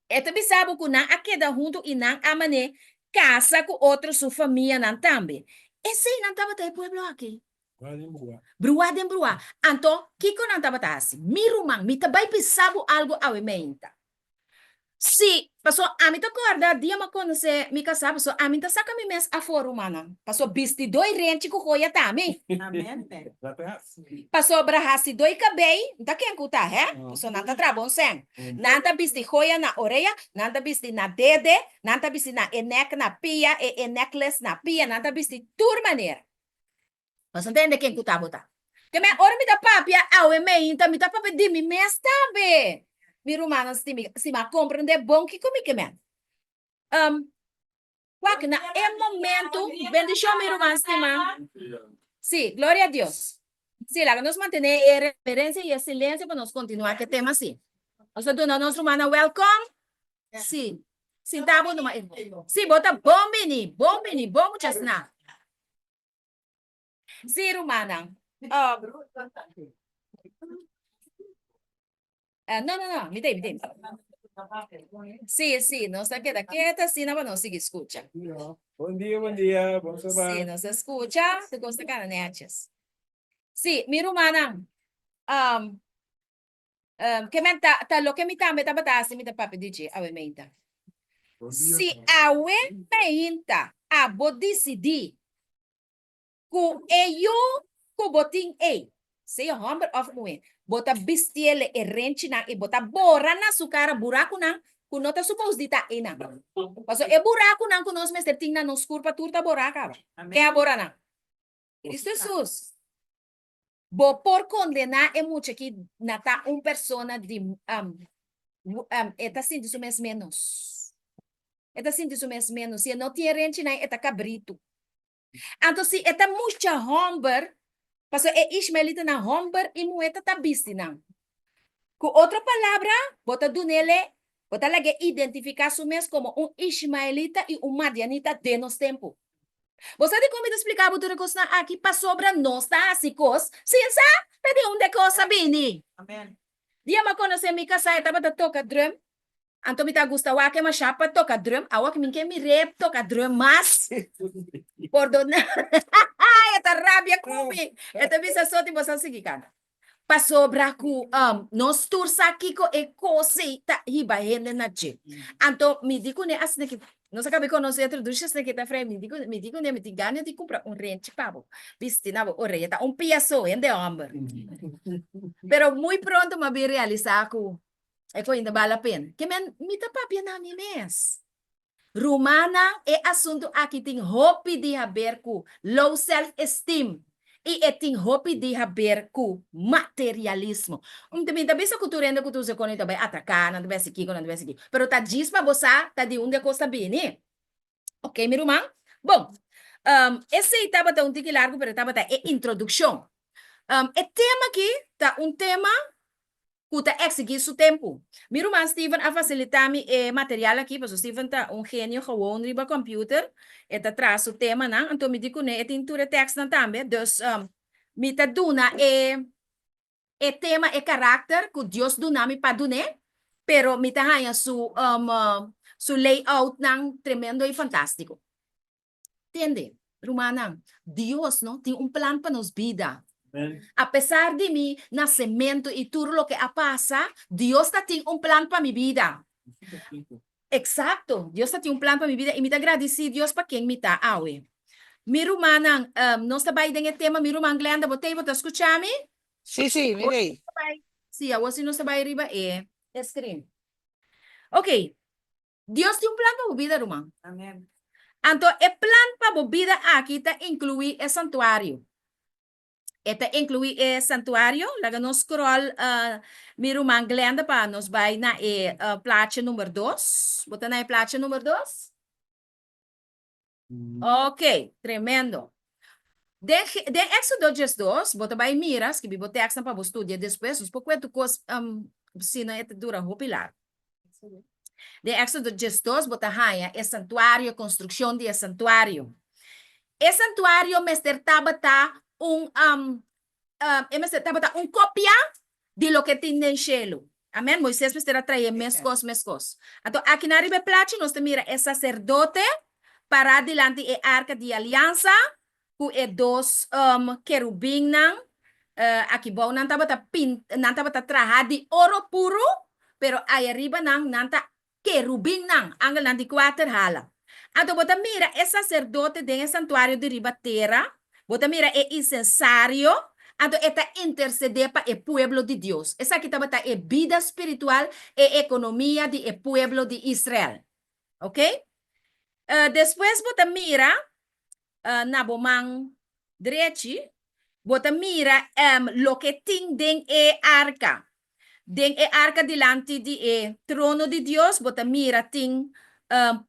e ta bisa bo ku nan a keda huntu i nan a man'é kasa ku otro su famianan tambe. Esei nan tabata e pueblo aki. Bruá den bruá. Bruá den bruá. Anto, kiko nan tabata hasi? Mi ruman, mi ta bai bisa bo algu awe meinta. Sí, paso ami ta corda dia m'a conoce mi casá, paso ami ta saca mi mes afó, rumannan. Paso bisti doi renchi cu joya ta ami. Amen. Pasobra haci doi cabey, n'ta ken cu ta, hè? Paso nan ta traha bon sèn. Nan ta bisti joya na orea, nan ta bisti na dede, nan ta bisti na e nek na pia, e e necklace na pia, nan ta bisti tur manera. Nos no ta hende ken ku ta bo ta. Te men ora mi ta papia awe meinta mi ta papia di mi mes tambe. Mi rumannan stima stima a komprende bon kiko mi ke men. Um, wak na e momento, bendishon mi ruman stima. Sí, gloria a Dios. Sí, laga nos mantené e reverencia i e silencio pa nos kontinuá ku e tema así. Nos ta duna nos rumannan welkom. Sí. Sinta bo numa. Sí, bo ta bon bini, bon bini, bon muchasnan. Sí, rumannan. Um, eh, no, no, no, mi ta, mi ta. Sí, sí, nos ta keda keta asina pa nos sigui skucha. Bon dia, bon dia, bon Sí, sabá. nos ta skucha, tur kos ta kana nètjes. Sí, mi rumannan, um, um, ke men ta, ta loke mi tambe tabata hasi, mi ta papia di dje awe meinta. Bon dia. Si awe meinta abo disidí Ku e yu ku bo tin ei, sea hòmber òf muhé, bo ta bistiele e renchinan i bo ta bora na su kara burakunan ku no ta supos di ta einan. Pasobra e burakunan ku nos mester tin na nos kurpa tur ta borá kaba. Ken a bora nan? Kristu Hesus. Bo por kondená e mucha ki na ta un persona di e ta sinti su mes ménos. E ta sinti su mes ménos. Si e no tin e renchinan e ta kabritu. Anto si e ta mucha hòmber, pasobra e ishmaelitanan hòmber i muhé ta ta bisti nan. Ku otro palabra, bo ta dun'ele, bo ta lag'é identifiká su mes komo un ishmaelita i un madianita den nos tempu. Bo sa dikon mi ta splika bo tur e kosnan aki? Pasobra nos ta hasi kos sin sa ta di unda e kos a bini. Dia mi a konosé mi kasá e tabata toka drum, anto mi ta gusta wak e mashá pa toka drum, awor ku mi ke mir'é toka drum mas, pordoná, e ta rabia ku mi, e ta bisa soti bo sa sigui kanta. Pasobra ku nos tur sa kiko e kos ei ta hiba hende na dje. Anto mi di kuné asina ki, nos a kaba di konosé otro dushi asina ki ta frei, mi di ku mi di kuné mi tin gana di kumpra un renchi pa bo bisti na bo orea, ta un pia so, hende hòmber. Pero muy pronto mi a bin realisá ku e kos ainda bal la pena. Ke men mi ta papia na mi mes. Rumannan, e asuntu aki tin hopi di haber ku low self esteem i e tin hopi di haber ku materialismo. Un ta mi ta bisa ku tur hende ku ta usa koni ta bai ataká, nan ta bai hasi kiko, nan ta bai hasi kiko. Pero ta djis pa bo sa ta di unda e kos ta bini. Oké, mi ruman? Bon, esei tabata un tiki largu pero tabata e introdukshon. E tema aki ta un tema ku ta eksigí su tempu. Mi ruman Steven a fasilitá mi e material akí, pasobra Steven ta un genio gewoon riba kòmpiuter, e ta traha su temanan, anto mi di kuné e tin tur e tèkstnan tambe, dus mi ta duna e e tema, e karakter ku Dios duna mi pa dun'é, pero mi ta haña su su layoutnan tremendo i fantástiko. Tende, rumannan, Dios no tin un plan pa nos bida. Apesar di mi nasementu i tur loke a pasa, Dios ta tin un plan pa mi bida. Eksakto, Dios ta tin un plan pa mi bida i mi ta gradisí Dios pa ken mi ta awe. Mi rumannan, nos ta bai den e tema, mi ruman Glenda, bo t'ei bo ta skucha mi? Sí, sí, mi t'ei. Sí, awor sí nos ta bai riba e screen. Oké, Dios tin un plan pa bo bida, ruman. Amen. Anto e plan pa bo bida aki ta inkluí e santuario. E ta inkluí e santuario. Laga nos scroll mi ruman Glenda pa nos bai na e plaatje number dos. Bo ta na e plaatje number dos? Ok, tremendo. Den, den Éxodo 12, bo ta bai mira, skibi bo tekstnan pa bo studia despues, nos por kue tur kos, um, sino e ta dura hopi largu. Den Éxodo 12 bo ta haña e santuario, konstrukshon di e santuario. E santuario mester tabata un, um, e mester tabata un kopia di loke tin den shelu. Amen. Moises mester a trae meskos, meskos. Anto akinan riba e plachi nos ta mira e saserdote pará dilanti e arka di aliansa ku e dos kerubinnan. Aki bou nan tabata pin, nan tabata traha di oro puru, pero ayariba nan, nan ta Kerubinnan, angelnan di kuater hala. Anto bo ta mira e saserdote den e santuario di riba tera, bo ta mira e insensario, anto e ta intersedé pa e pueblo di Dios. Esaki tabata e bida spiritual, e ekonomia di e pueblo di Israel. Oke? Despues bo ta mira na bo man drechi, bo ta mira loke tin den e arka. Den e arka dilanti di e trono di Dios, bo ta mira tin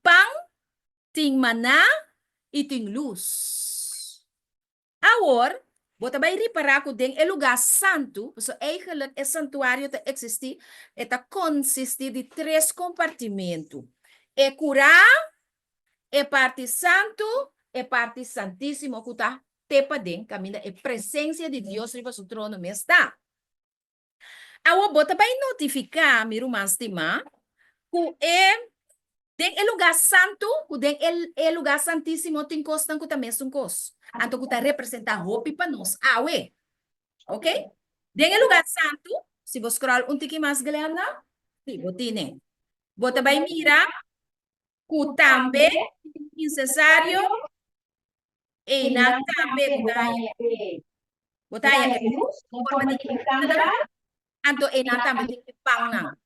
pan, tin maná i tin lus. Awor, bo ta bai ripará ku den e lugá santu, pasobra eigenlik e santuario ta eksistí, e ta konsistí di tres kompartimentu, e kurá, e parti santu, e parti santísimo ku ta te paden, kaminda e presensia di Dios riba su trono mes ta. Awor bo ta bai notifiká, mi ruman stimá, ku e den e lugá santu ku den e e lugá santísimo tin kosnan ku ta mesun kos, anto ku ta representá hopi pa nos awe. Oke? Den e lugá santu, si bo scroll un tiki mas, Glenda, sí, bo tine. Bo ta bai mira ku tambe tin insensario Einan tambe bo ta haña e bo ta haña e lus den forma di kandela, anto einan tambe tin e pannan.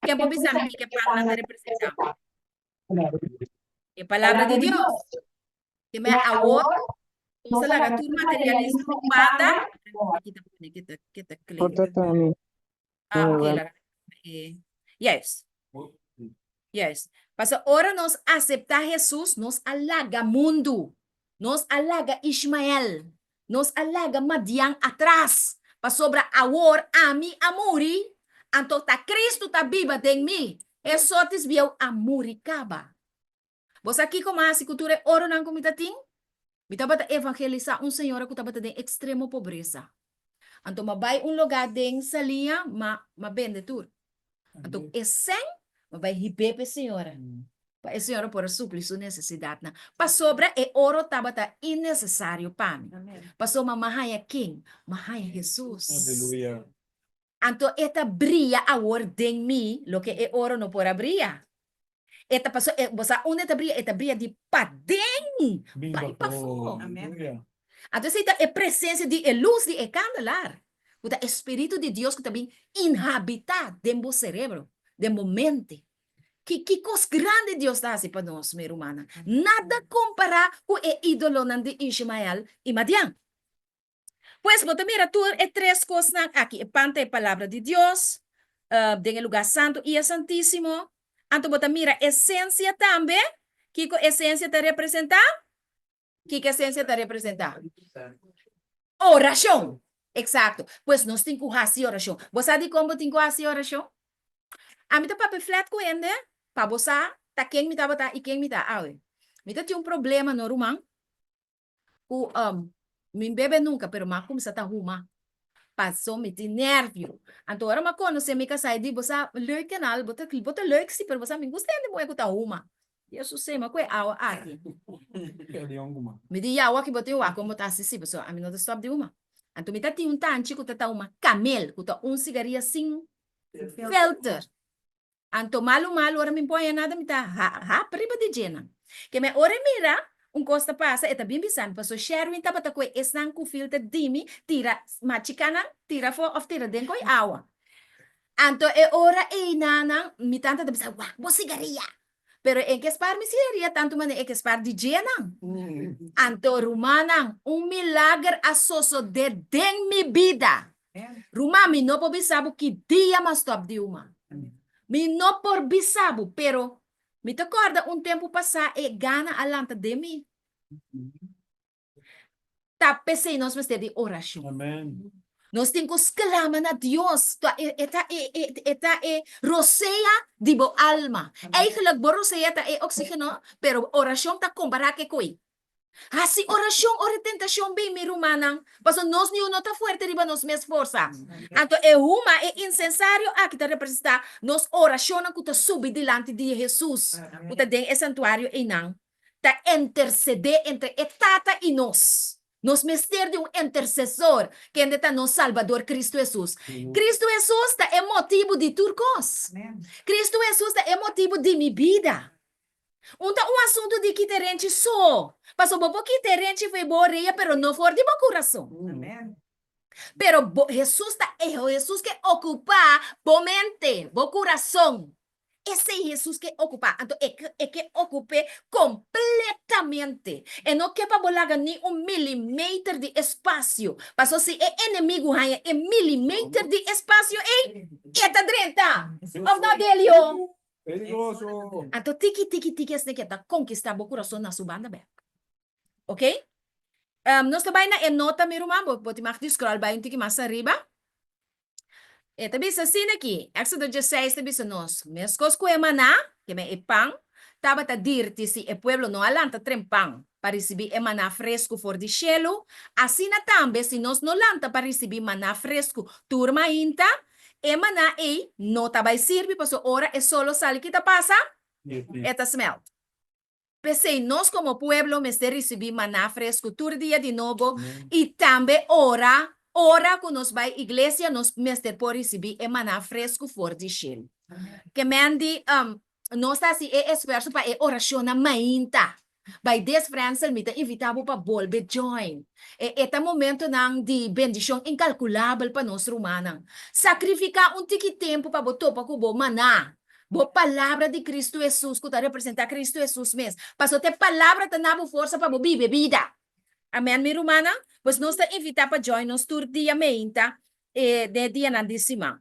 Ken por bisa mi kiko e pannan ta representá? E palabra di Dios. Ke men awor nos ta laga tur materialismo un banda. Kita pone kita kita klik. Ah, oké, laga e Juist. Juist. Pasobra ora nos aseptá Hesus, nos a laga mundu. Nos a laga Ishmael. Nos a laga Madian atras. Pasobra awor ami a muri, Anto ta Kristu ta biba den mi. E sotis bieu a muri kaba. Bo sa kiko mi a hasi ku tur e oronan ku mi ta tin? Mi tabata evangelisá un señora ku tabata den ekstremo pobresa. Anto mi a bai un lugá den Saliña, ma mi a bende tur. Anto e sèn mi a bai hib'é pa e señora, pa e señora por a supli su nesesidatnan. Pasobra e oro tabata innesesario pa mi. Pasobra mi a haña ken? Mi a haña Hesus. Anto e ta bria awor den mi loke e oro no por a bria. E ta paso e bo sa unda e ta bria? E ta bria di paden bai pafó. Anto esei ta e presencia di e lus di e candelar, cu ta e Spiritu di Dios cu ta bin inhabita den bo cerebro, den bo mente. Ki ki cos grandi Dios ta haci pa nos, mi rumannan. Nada compara cu e idolonan di Ishmael y Madian. Pues bo ta mira tur e tres kosnan aki, e pan ta e palabra di Dios, den e lugá santu i e santísimo. Anto bo ta mira esensia tambe. Kiko esensia ta representá? Kiko esensia ta representá? Orashon. Eksakto. Pues nos tin ku hasi orashon. Bo sa dikon bo tin ku hasi orashon? Ami ta papia flat ku hende pa bo sa ta ken mi tabata i ken mi ta awe. Mi ta tin un problema no ruman. Ku mi bebe nunka pero m'a kumsa ta huma paso mi tin nervio. Anto ora m'a konosé mi kasá e di bo sa leuk kenal bo ta bo ta leuk si pero bo sa mi gusta hende muhé ku ta huma. Dios su sema ku e awa aki. Mi di ya awor ki bo tin wak kon bo ta hasi si pasobra ami no ta stòp di huma. Anto mi ta tin un tanchi ku ta ta huma Camel ku ta un sigaria sin filter. Anto malu malu ora mi poña nada mi ta hap riba di djenan. Ke me ora e mira un kos ta pasa e ta bin bisa mi paso Sherwin tabata koe esnan ku filter di mi tira machikanan tira afo of tira den koe awa. Anto e ora einanan mi tanta ta bisa wak bo sigaria pero e ke spar mi sigaria tantu manera e ke spar di djenan. Anto rumannan un milager a sosode den mi bida. Ruman, mi no por bisa bo ki dia m'a stòp di huma. Mi no por bisa bo, pero mi ta kòrda un tempu pasá e gana a lanta den mi. Ta p'esei nos mester di orashon. Nos tin ku sklama na Dios. Ta e e ta e e e ta e rosea di bo alma. Eigenlijk bo rosea ta e oxígeno, pero orashon ta kompará ke koe. Hasi orashon ora e tentashon bin, mi rumannan, pasobra nos niun no ta fuerte riba nos mes forsa. Anto e huma, e insensario aki ta representá nos orashonnan ku ta subi dilanti di Hesus, ku ta den e santuario einan, ta intersedé entre e Tata i nos. Nos mester di un intersesor, kende ta nos Salbador Kristu Hesus. Kristu Hesus ta e motibu di tur kos. Kristu Hesus ta e motibu di mi bida. Un ta un asuntu di kita e renchi so. Pasobra bo por kita e renchi for bo orea pero no for di bo kurason. Pero bo, Hesus ta e Hesus ke okupá bo mente, bo kurason. Esei Hesus ke okupá. Anto e ke e ke okup'é kompletamente. E no ke pa bo laga ni un milimeter di espasio. Pasobra si e enemigu haña e milimeter di espasio ei, e ta drenta. Òf no, Delio? Peligroso! Anto tiki tiki tiki esne ke ta konkistá bo kurason na su banda bèk. Ok? Nos ta bai na e nota mi ruman, bo bo tin mag di scroll bai un tiki mas ariba. E ta bisa asina aki, Éxodo dieseis ta bisa nos, meskos ku e maná, ke men e pan, tabata dirti si e pueblo no a lanta trempan pa risibí e maná fresku for di shelu, asina tambe si nos no lanta pa risibí maná fresku tur mainta, E maná ei no ta bai sirbi pasobra ora e solo sali ki ta pasa? E ta smelt. P'esei nos komo pueblo mester risibí maná fresku tur dia di nobo i tambe ora ora ku nos bai iglesia nos mester por risibí e maná fresku for di shelu. Ke men di nos ta hasi e esfuerso pa e orashonnan mainta. By this Frensel mi ta invita bo pa bolbe join. E e ta momentonan di bendishon inkalkulabel pa nos rumannan. Sakrifiká un tiki tempu pa bo topa ku bo maná, bo Palabra di Kristu Hesus ku ta representá Kristu Hesus mes. Pasobra ta e Palabra ta na bo forsa pa bo biba e bida. Amen mi rumannan. Pues nos ta invita pa join nos tur dia meinta e den e dianan di siman.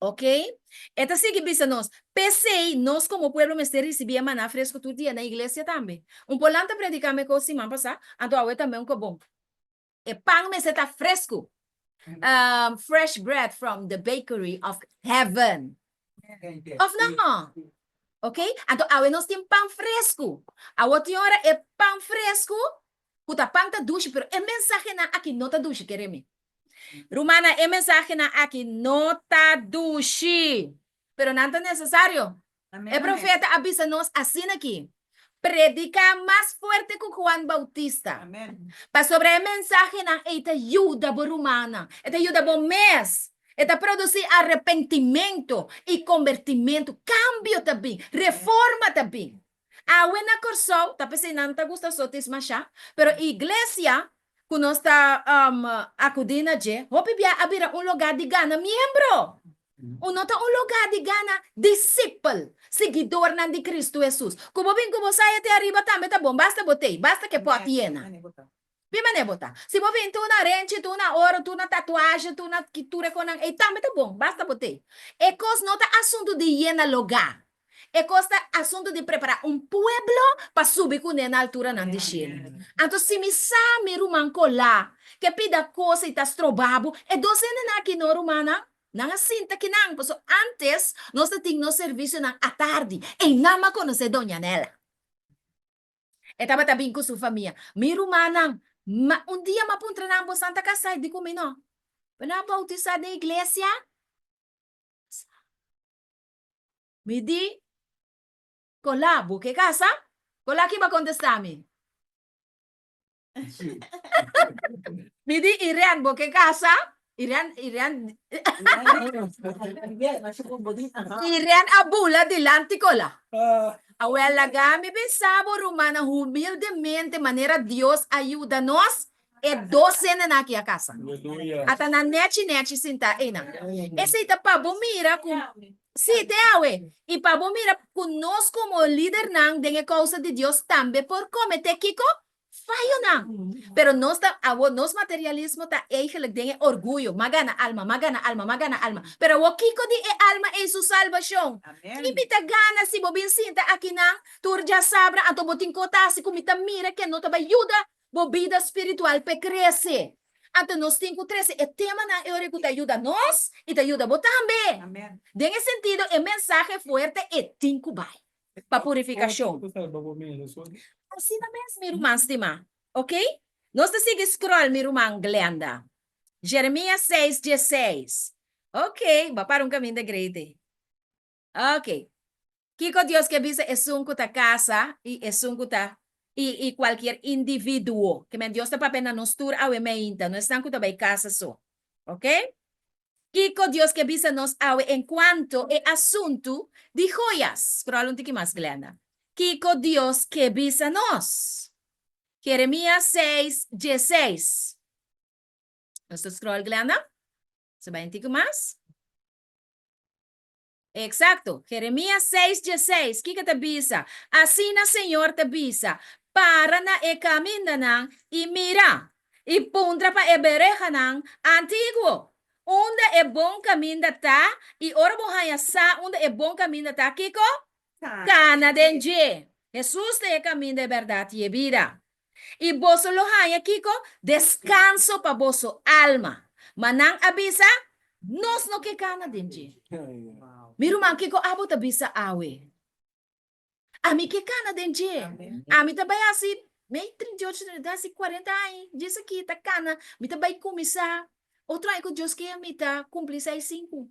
Ok? E ta sigui bisa nos, P'esei, nos komo pueblo mester risibí e maná fresku tur dia na iglesia tambe. Un polan ta prediká mekos siman pasá, anto awe tambe un kobon. E pan mester ta fresku. Fresh bread from the bakery of heaven. Of no? Ok? Anto awe nos tin pan fresku. Awo tin ora e pan fresku, ku ta pan ta dushi, pero e mensahenan aki no ta dushi, kere mi. Rumannan, e mensahenan aki no ta dushi, pero nan ta nesesario. E profeta a bisa nos asina aki, Prediká mas fuerte ku Juan Bautista, pasobra e mensahenan ei ta yuda bo rumannan, e ta yuda bo mes, e ta produsí arepentimentu i kombertimentu, kambio ta bin, reforma ta bin. Awe na Kòrsou, ta p'esei nan ta gusta sotis mashá, pero iglesia ku nos ta akudí na dje, hopi bia a bira un lugá di gana miembro. Un no ta un lugá di gana disipel, siguidornan di Kristu Hesus. Ku bo bin ku bo saya te ariba tambe ta bon, basta bo t'ei, basta ku e pòt yena. Bin manera bo ta. Si bo bin tur na renchi, tur na oro, tur na tatuahe, tur na tur e konan ei tambe ta bon, basta bo t'ei. E kos no ta asuntu di yena lugá. E kos ta asuntu di prepará un pueblo pa subi kuné na alturanan di shelu. Anto si mi sa mi ruman kolá ke pida kos i ta stroba bo, e dos hendenan aki no rumannan, nan a sinta kinan, pasobra ántes nos ta tin nos servisionan atardi, einan mi a konosé Doña Nela. E tabata bin ku su famia. Mi rumannan, ma un dia mi a puntra nan, bosan ta kasá? E di ku mi no. Pero nan a boutisá den iglesia? Mi di, Kola, bo ke kasa? Kola kiba kontestá mi? Mi di, Iren, bo ke kasa? Iren, Iren, Iren a bula dilanti Kola. Awel, laga mi bisa bo, rumannan, humildemente, manera Dios a yuda nos, E dos hendenan aki a kasa. Ata nan nechi nechi sintá einan. Esei ta pa bo mira ku, sí, te awe. I pa bo mira ku nos komo lidernan den e kousa di Dios tambe por kometé kiko? Fayonan. Pero nos ta, awor nos materialismo ta eigenlijk den e orguyo, m'a gana alma, m'a gana alma, m'a gana alma. Pero awor kiko di e alma ei su salbashon? Ki mi ta gana si bo bin sinta akinan tur djasabra anto bo tin kota hasi ku mi ta mira ke no ta bai yuda Bo bida spiritual p'e krese. Anto nos tin ku trese e temanan e ora ku ta yuda nos i ta yuda bo tambe. Den e sentido e mensahe fuerte e tin ku bai pa purifikashon. Asina mes mi ruman stimá. Ok? Nos ta sigui scroll mi ruman Glenda. Jeremias seis dieseis. Ok, bo a para un kaminda great ei. Ok. Kiko Dios ke bisa esun ku ta kasa i esun ku ta i i kualkier individuo? Ke men Dios ta papia na nos tur awe meinta, no esnan ku ta bai kasa so. Ok? Kiko Dios ke bisa nos awe enkuanto e asuntu di joyas? Scroll un tiki mas, Glenda. Kiko Dios ke bisa nos? Jeremias seis, dieseis. Nos ta scroll, Glenda? Nos ta bai un tiki mas. Exacto. Jeremías seis dieseis, kiko ta bisa? Asina Señor ta bisa, Para na e kamindanan i mira, i puntra pa e berehanan antiguo, unda e bon kaminda ta, i ora bo haña sa unda e bon kaminda ta, kiko? Kana den dje. Hesus ta e kaminda, e bèrdat i e bida. I boso lo haña kiko? Deskanso pa boso alma. Ma nan a bisa, Nos no ke kana den dje. Mi ruman, kiko abo ta bisa awe? Ami ke kana den dje. Ami ta bai hasi, mei 38, ta hasi 40 aña, djis aki ta kana, mi ta bai kuminsá otro aña ku Dios ke mi ta kumpli seis sinku.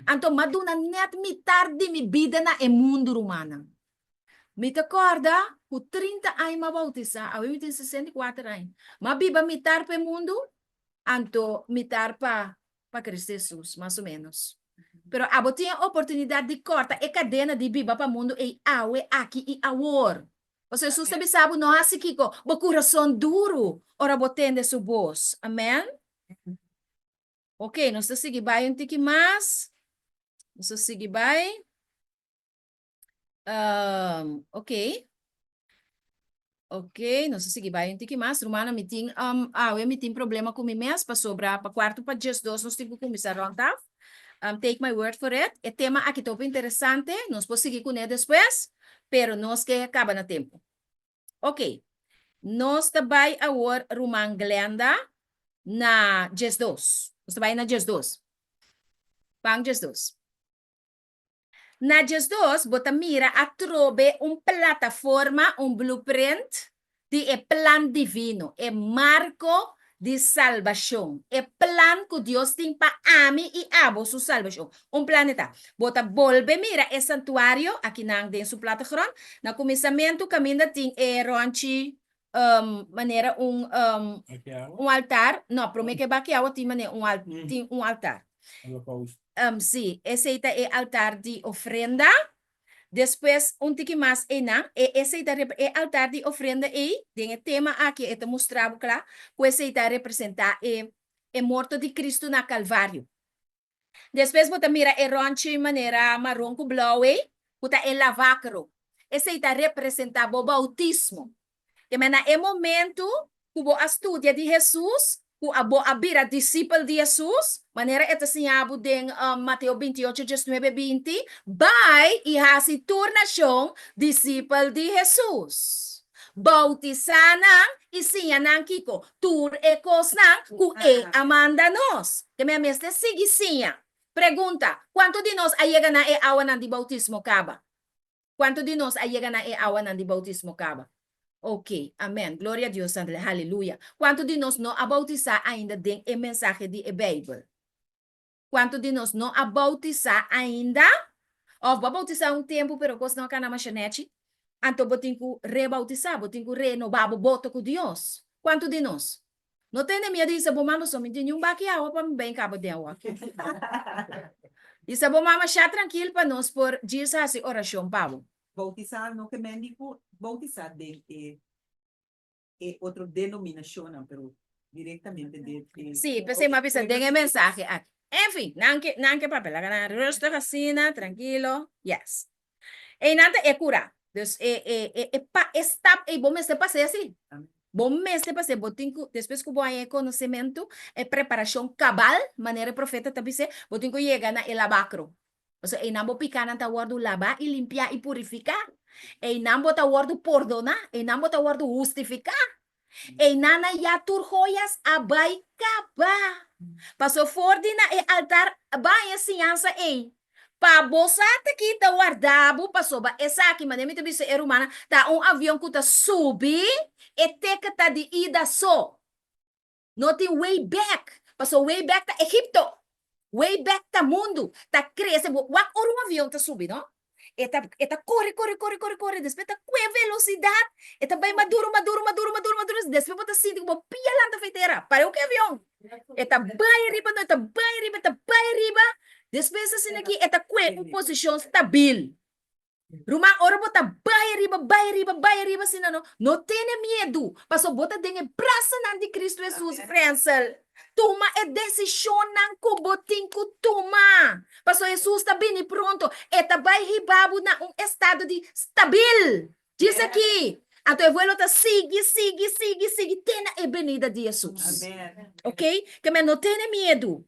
Anto m'a duna nèt mitar di mi bida na e mundu, rumannan. Mi ta kòrda ku 30 aña m'a boutisá, awe mi tin 64 aña. M'a biba mitar pa e mundu, anto mitar pa pa Cristo Hesus, mas o ménos. Pero abo tin e oportunidat di kòrta e kadena di biba pa mundu ei awe, aki i awor. Pasobra Hesus ta bisa bo, no hasi kiko? Bo kurason duru ora bo tende su bos. Amèn. Ok, nos ta sigui bai un tiki mas. Nos ta sigui bai. Um, ok. Ok, nos ta sigui bai un tiki mas. Rumana, mi tin, um, awe mi tin problema ku mi mes, pasobra pa kuarto pa 12 nos tin ku kuminsá rond af. Take my word for it. E tema aki ta hopi interesante, nos por sigui kuné despues, pero nos ke kaba na tempu. Ok, nos ta bai awor ruman Glenda. na 12. Nos ta bai na 12. Ban 12. Na 12 bo ta mira atrobe un plataforma, un blueprint di e plan divino, e marko di salbashon, e plan ku Dios tin pa ami i abo su salbashon. Un plan e ta. Bo ta bolbe mira e santuario akinan den su plattegrond. Na kuminsamentu kaminda tin e rònchi manera un un altar. No, promé ku e baki awa tin manera un al tin un altar. Sí, esei ta e altar di ofrenda. Despues, un tiki mas einan, e esei ta rep e altar di ofrenda ei, den e tema aki e ta mustra bo kla ku esei ta representá e e morto di Kristu na Kalvario. Despues bo ta mira e rònchi manera maron ku blou ei, ku ta e lavakro. Esei ta representá bo boutismo. Te na e momentu ku bo a studia di Hesus, ku abo a bira disipel di Hesus, manera e ta siña bo den Mateo 28, 19, 20, bai i hasi tur nashon disipel di Hesus. Boutisá nan i siña nan kiko? Tur e kosnan ku e a manda nos. Te men mester sigui siña. Pregunta, Kuantu di nos a yega na e awanan di boutismo kaba? Kuantu di nos a yega na e awanan di boutismo kaba? Ok, amen, gloria Dios santo, haleluya. Kuantu di nos no a boutisá ainda den e mensahe di e Beibel? Kuantu di nos no a boutisá ainda? Òf bo a boutisá un tempu pero kos no a kana masha nèchi? Anto bo tin ku reboutisá, bo tin ku renobá bo boto ku Dios. Kuantu di nos? No tene miedu hisa bo mama so mi tin un baki awa pa mi bai kaba den awa. Hisa bo mama sha trankil pa nos por djis hasi orashon pa bo. Boutisá no ke men di ku boutisá den e e otro denominashonnan pero direktamente den e. Sí, p'esei mi a bisa den e mensahe aki. Enfin, nan ke nan ke papia laga nan rustig asina, trankilo, yes. Einan ta e kura. Dus e e e e pa e stap ei bo mester pas'é así. Bo mester pas'é, bo tin ku despues ku bo haña e konosementu, e preparashon kabal, manera e profeta ta bis'é, bo tin ku yega na e labakro. Pasobra einan bo pikánan ta wòrdu labá i limpiá i purifiká. Einan bo ta wòrdu pordoná, einan bo ta wòrdu hustifiká. Einan ya tur joyas a bai kaba. Paso for di na e altar a baña siñansa ei. Pa bo sa ta ki ta warda bo pasobra esaki, manera mi ta bisa e rumannan, ta un avion ku ta subi, e teket ta di ida so. No tin way back, paso way back ta Egipto, way back ta mundu, ta crece, bo wak ora un avion ta subi no, e ta e ta core core core core core despues ta cue velocidad, e ta bay maduro maduro maduro maduro maduro despues bo ta sinti cu bo pia lanta fei tera, pareu cu e avion, e ta bay riba no e ta bay riba e ta bay riba, despues asina aki e ta cue un posicion stabil. Ruman, ora bo ta bai ariba, bai ariba, bai ariba asina no, no tene miedu, pasobra bo ta den e brasanan di Cristo Jesus, Frensel. Tuma e desishonnan ku bo tin ku tuma, pasobra Jesus ta bini pronto, e ta bai hiba bo na un estado di stabil. Djis aki. Anto e vuelo ta sigui, sigui, sigui, sigui te na e benida di Jesus. Ok? Ke men no tene miedu.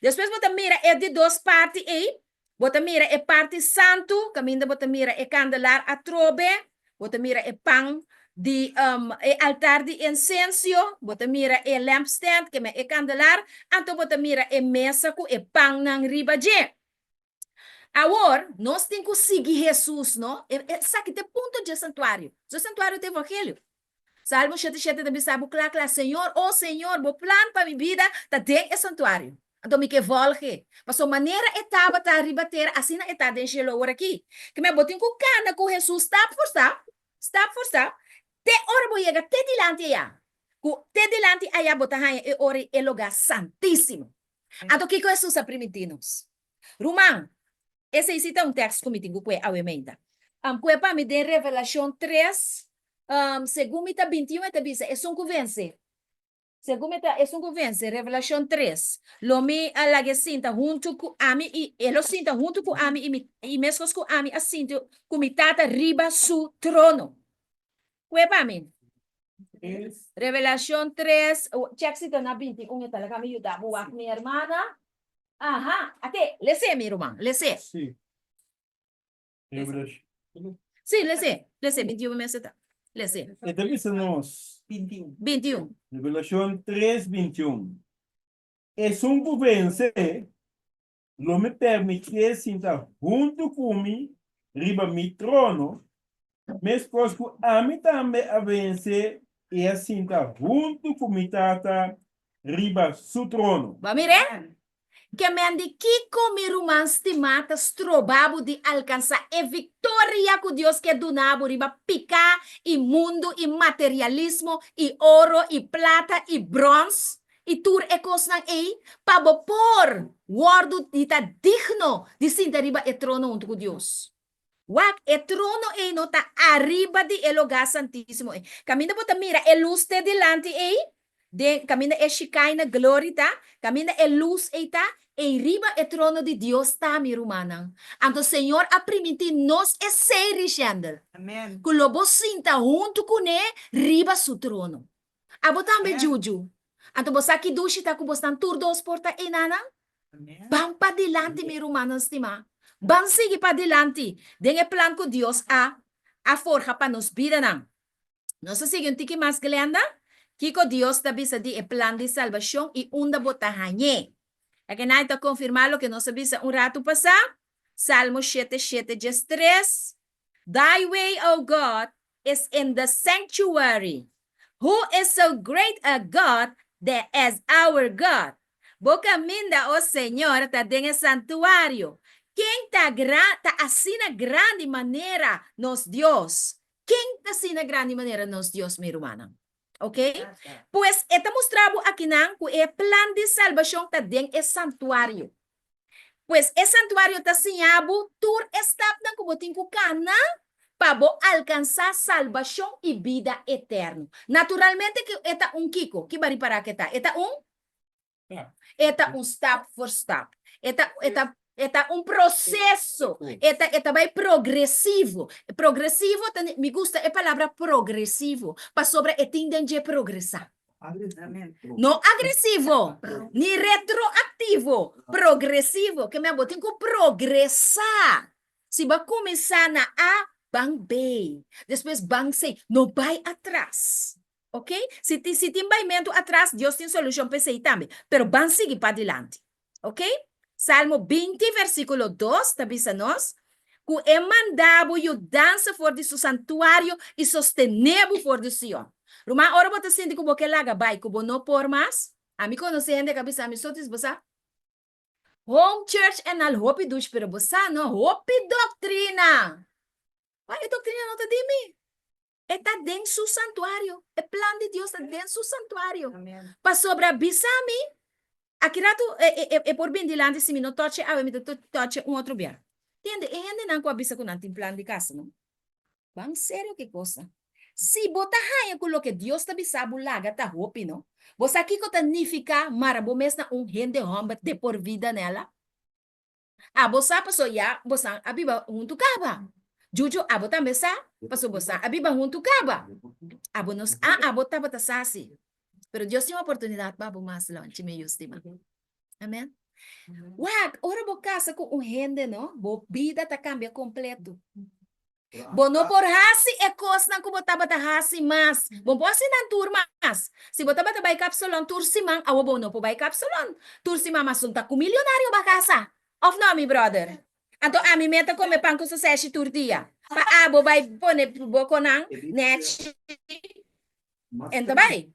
Despues bo ta mira e di dos parti ei, bo ta mira e parti santu, kaminda bo ta mira e kandelar atrobe, bo ta mira e pan di e altar di insensio, bo ta mira e lampstand, ke men e kandelar, anto bo ta mira e mesa ku e pannan riba dje. Awor, nos tin ku sigui Hesus, no? Esaki ta e punto dje santuario. So e santuario ta evangelio. Salmo 77 ta bisa bo kla kla, Señor, o Señor, bo plan pa mi bida ta den e santuario. Anto mi ke volg'e. Pasobra manera e tabata riba tera, asina e ta den shelu awor aki. Keme bo tin ku kana ku Hesus stap for stap, stap for stap, te ora bo yega te dilanti ayá. Ku te dilanti ayá bo ta haña e ora ei e lugá santísimo. Anto kiko Hesus a primintí nos? Ruman, Esei si ta un tekst ku mi tin ku kue awe meinta. Kue pa mi den Revelashon tres, segun mi ta 21 e ta bisa, Esun ku vense, segun mi ta esun ku vense, Revelashon tres, lo mi a lag'e sinta huntu ku ami i e lo sinta huntu ku ami i mi i meskos ku ami a sinti ku mi Tata riba su trono. Kue pa mi. Revelashon tres, chèk si ta na 21 e ta laga mi yuda bo wak mi hermana. Aha, ate, les'é mi ruman, les'é. Sí. Revelashon. Sí, les'é, les'é, 21 mester ta. Les'é. E ta bisa nos. 21. 21. Revelashon 3, 21. Esun ku vense, lo mi permitié sinta huntu ku mi riba mi trono, meskos ku ami tambe a vense i a sinta huntu ku mi Tata riba su trono. Bo a mir'é? Ke men di kiko mi ruman stimá ta stroba bo di alkansá e viktoria ku Dios ke duna bo riba piká i mundu i materialismo i oro i plata i bròns i tur e kosnan ei pa bo por wòrdu di ta digno di sinta riba e trono huntu ku Dios? Wak, e trono ei no ta ariba di e lugá santísimo ei. Kaminda bo ta mira e lus te dilanti ei, den kaminda e Shekinah glory ta, kaminda e lus ei ta, ei riba e trono di Dios ta, mi rumannan. Anto Señor a primintí nos esei, Richendel, ku lo bo sinta huntu kuné riba su trono. Abo tambe, Juju. Anto bo sa ki dushi ta ku bosnan tur dos por ta einanan? Ban padilanti, mi rumannan stimá. Ban sigui padilanti den e plan ku Dios a a forha pa nos bidanan. Nos a sigui un tiki mas, Glenda? Kiko Dios ta bisa di e plan di salbashon i unda bo ta hañ'é? Ekenai ta konfirmá loke nos a bisa un ratu pasá, Salmo shete shete diestres, Thy way, O God, is in the sanctuary. Who is so great a God that as our God? Bo kaminda, o Señor, ta den e santuario. Ken ta gra ta asina grandi manera nos Dios? Ken ta asina grandi manera nos Dios, mi rumannan? Ok? Pues e ta mustra bo akinan ku e plan di salbashon ta den e santuario. Pues e santuario ta siña bo tur e stapnan ku bo tin ku kana pa bo alkansá salbashon i bida eterno. Naturalmente ku e ta un kiko? Ki baripará ku e ta? E ta un? E ta un stap for stap. E ta, e ta, e ta un proseso. E ta, e ta bai progresivo. Progresivo ta, mi gusta e palabra progresivo, pasobra e tin den dje progresá. No agresivo, ni retroactivo, progresivo. Ke men bo tin ku progresá. Si bo a kuminsá na A, ban B. Despues ban C. No bai atras. Ok? Si tin, si tin baimentu atras, Dios tin solushon pa esei tambe. Pero ban sigui padilanti. Ok? Salmo 20, versíkulo 2 ta bisa nos ku e manda bo yudansa for di su santuario i sostené bo for di Sion. Ruman, ora bo ta sinti ku bo ke laga bai, ku bo no por mas, ami konosé hende ku a bisa mi, Sotis, bo sa, home church en al hopi dushi, pero bo sa no, hopi doktrina! Wak, e doktrina no ta di mi. E ta den su santuario. E plan di Dios ta den su santuario. Pasobra bisa mi, aki ratu e, e, e por bin dilanti si mi no toche awe, mi ta toche un otro bia. Tende, e hendenan ku a bisa ku nan tin plan di kasa, no? Ban serio ku e kosnan. Si bo ta haña ku loke Dios ta bisa bo laga ta hopi, no? Bo sa kiko ta nifiká mara bo mes na un hende hòmber de por vida, Nella? Abo sa paso ya bosan a biba huntu kaba. Juju abo tambe sa paso bosan a biba huntu kaba. Abo no sa, abo tabata sa si. Pero Dios tin un oportunidad pa abo mas lonchi mi yu stima. Amen. Wak, ora bo kasa ku un hende no, bo bida ta kambia kompleto. Bo no por hasi e kosnan ku bo tabata hasi mas. Bo no por hasi nan tur mas. Si bo tabata bai kapsalon tur siman, awor bo no por bai kapsalon tur siman mas. Bo ta ku milionario bo a kasa. Òf no, mi bròder? Anto ami me ta kome pan ku soseshi tur dia. Pa abo bai pone bo konan nèchi. En ta bai.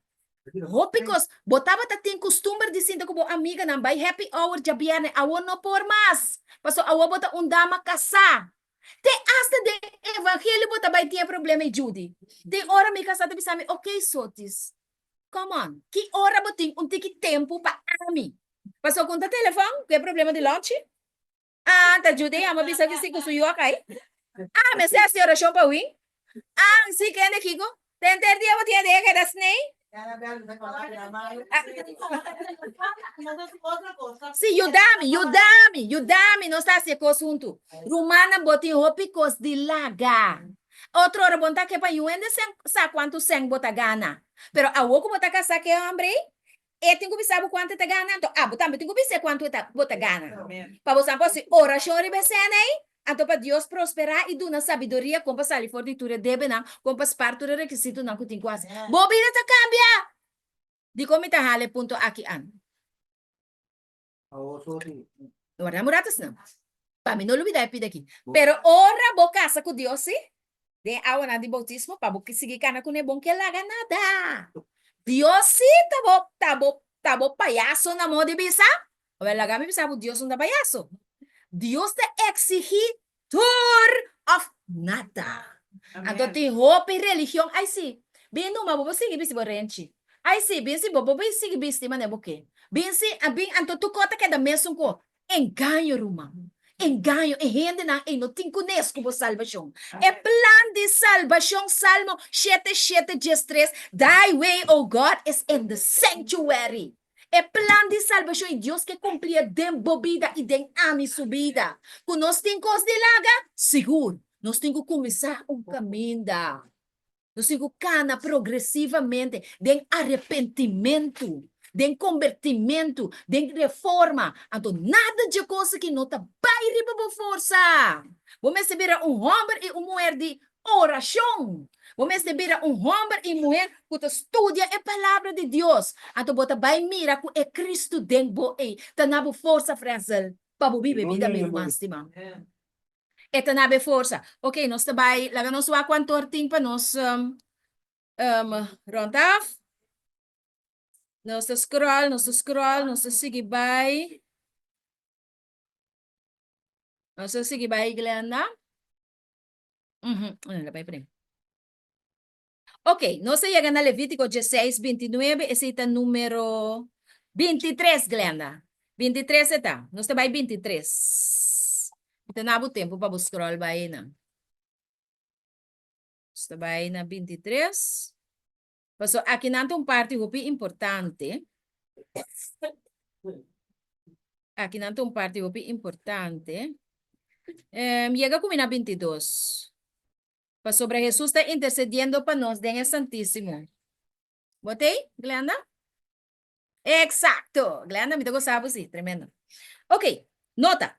Hopi kos. Bo tabata tin kustumber di sinta ku bo amiganan bai happy hour djabièrnè. Awor no por mas. Pasobra awor bo ta un dama kasá. Te asta den evangelio bo ta bai tin e problema ei Judy. Tin ora mi kasá ta bisa mi, ok Sotis, come on, ki ora bo tin un tiki tempu pa ami? Pasobra ku un ta telefòn ku e problema di Lochi? Ah, ta Judy yama bisa ki si ku su yu a kai. Ah, mester hasi orashon pa wi. Ah, si kende kiko? Te henter dia bo tin e dea keda snei? Si, yuda mi, yuda mi, yuda mi, nos ta hasi e kos huntu. Rumannan, bo tin hopi kos di laga. Otro ora bo no ta ke pa yu hende sen sa kuantu sen bo ta gana. Pero awor ku bo ta kasá ku e hòmber ei, e tin ku bisa bo kuantu e ta gana, anto abo tambe tin ku bis'é kuantu e ta bo ta gana. Pa bo sa por hasi orashon riba e sena ei, anto pa Dios prosperá i duna sabiduria kon pa sali for di tur e debenan, kon pa spar tur e rekisitonan ku tin ku hasi. Bo bida ta kambia! Dikon mi ta hala e punto aki an? Warda un rato asina. Pa mi no lubida e pida aki. Pero ora bo kasa ku Dios si, den e awanan di boutismo, pa bo sigui kana kuné bon ke laga nada. Dios si ta bo ta bo ta bo payaso na modo di bisa. Awel laga mi bisa bo Dios no ta payaso. Dios ta eksigí tur òf nada. Anto tin hopi religion, ai si, bin numa bo por sigui bisti bo renchi. Ai si, bin si bo por sigui bisti manera bo ke. Bin si, a bin anto tur kos ta keda mesun ku. Engaño ruman, engaño, e hendenan ei no tin kunes ku bo salbashon. E plan di salbashon, Salmo shete shete diestres, Thy way, O God, is in the sanctuary. E plan di salbashon i Dios ke kumplié den bo bida i den ami su bida. Ku nos tin kos di laga? Sigur! Nos tin ku kuminsá un kaminda. Nos tin ku kana progresivamente den arepentimentu, den kombertimentu, den reforma. Anto nada dje kos aki no ta bai riba bo forsa. Bo mester bira un hòmber i un muher di orashon. Bo mester bira un hòmber i muher ku ta studia e Palabra di Dios. Anto bo ta bai mira ku e Kristu den bo ei ta na bo forsa, Frenzel, pa bo biba e bida mi ruman stimá. E ta na bo e forsa. Oke, nos ta bai, laga nos wak kuantu or tin pa nos rond af. Nos ta scroll, nos ta scroll, nos ta sigui bai. Nos ta sigui bai, Glenda. Ujú, la bai por ahí. Ok, nos a yega na Levítico 16, 29, esei ta número 23, Glenda. 23 e ta. Nos ta bai 23. Mi ta na bo tempo pa bo scroll bai einan. Nos ta bai na 23. Paso akinan ta un parti hopi importante. Akinan ta un parti hopi importante. Um, yega ku mi na 22. Pasobra Hesus ta intersediendo pa nos den e Santísimo. Bo t'ei, Glenda? Exacto! Glenda, mi ta gosa bo si, tremendo. Ok, nota.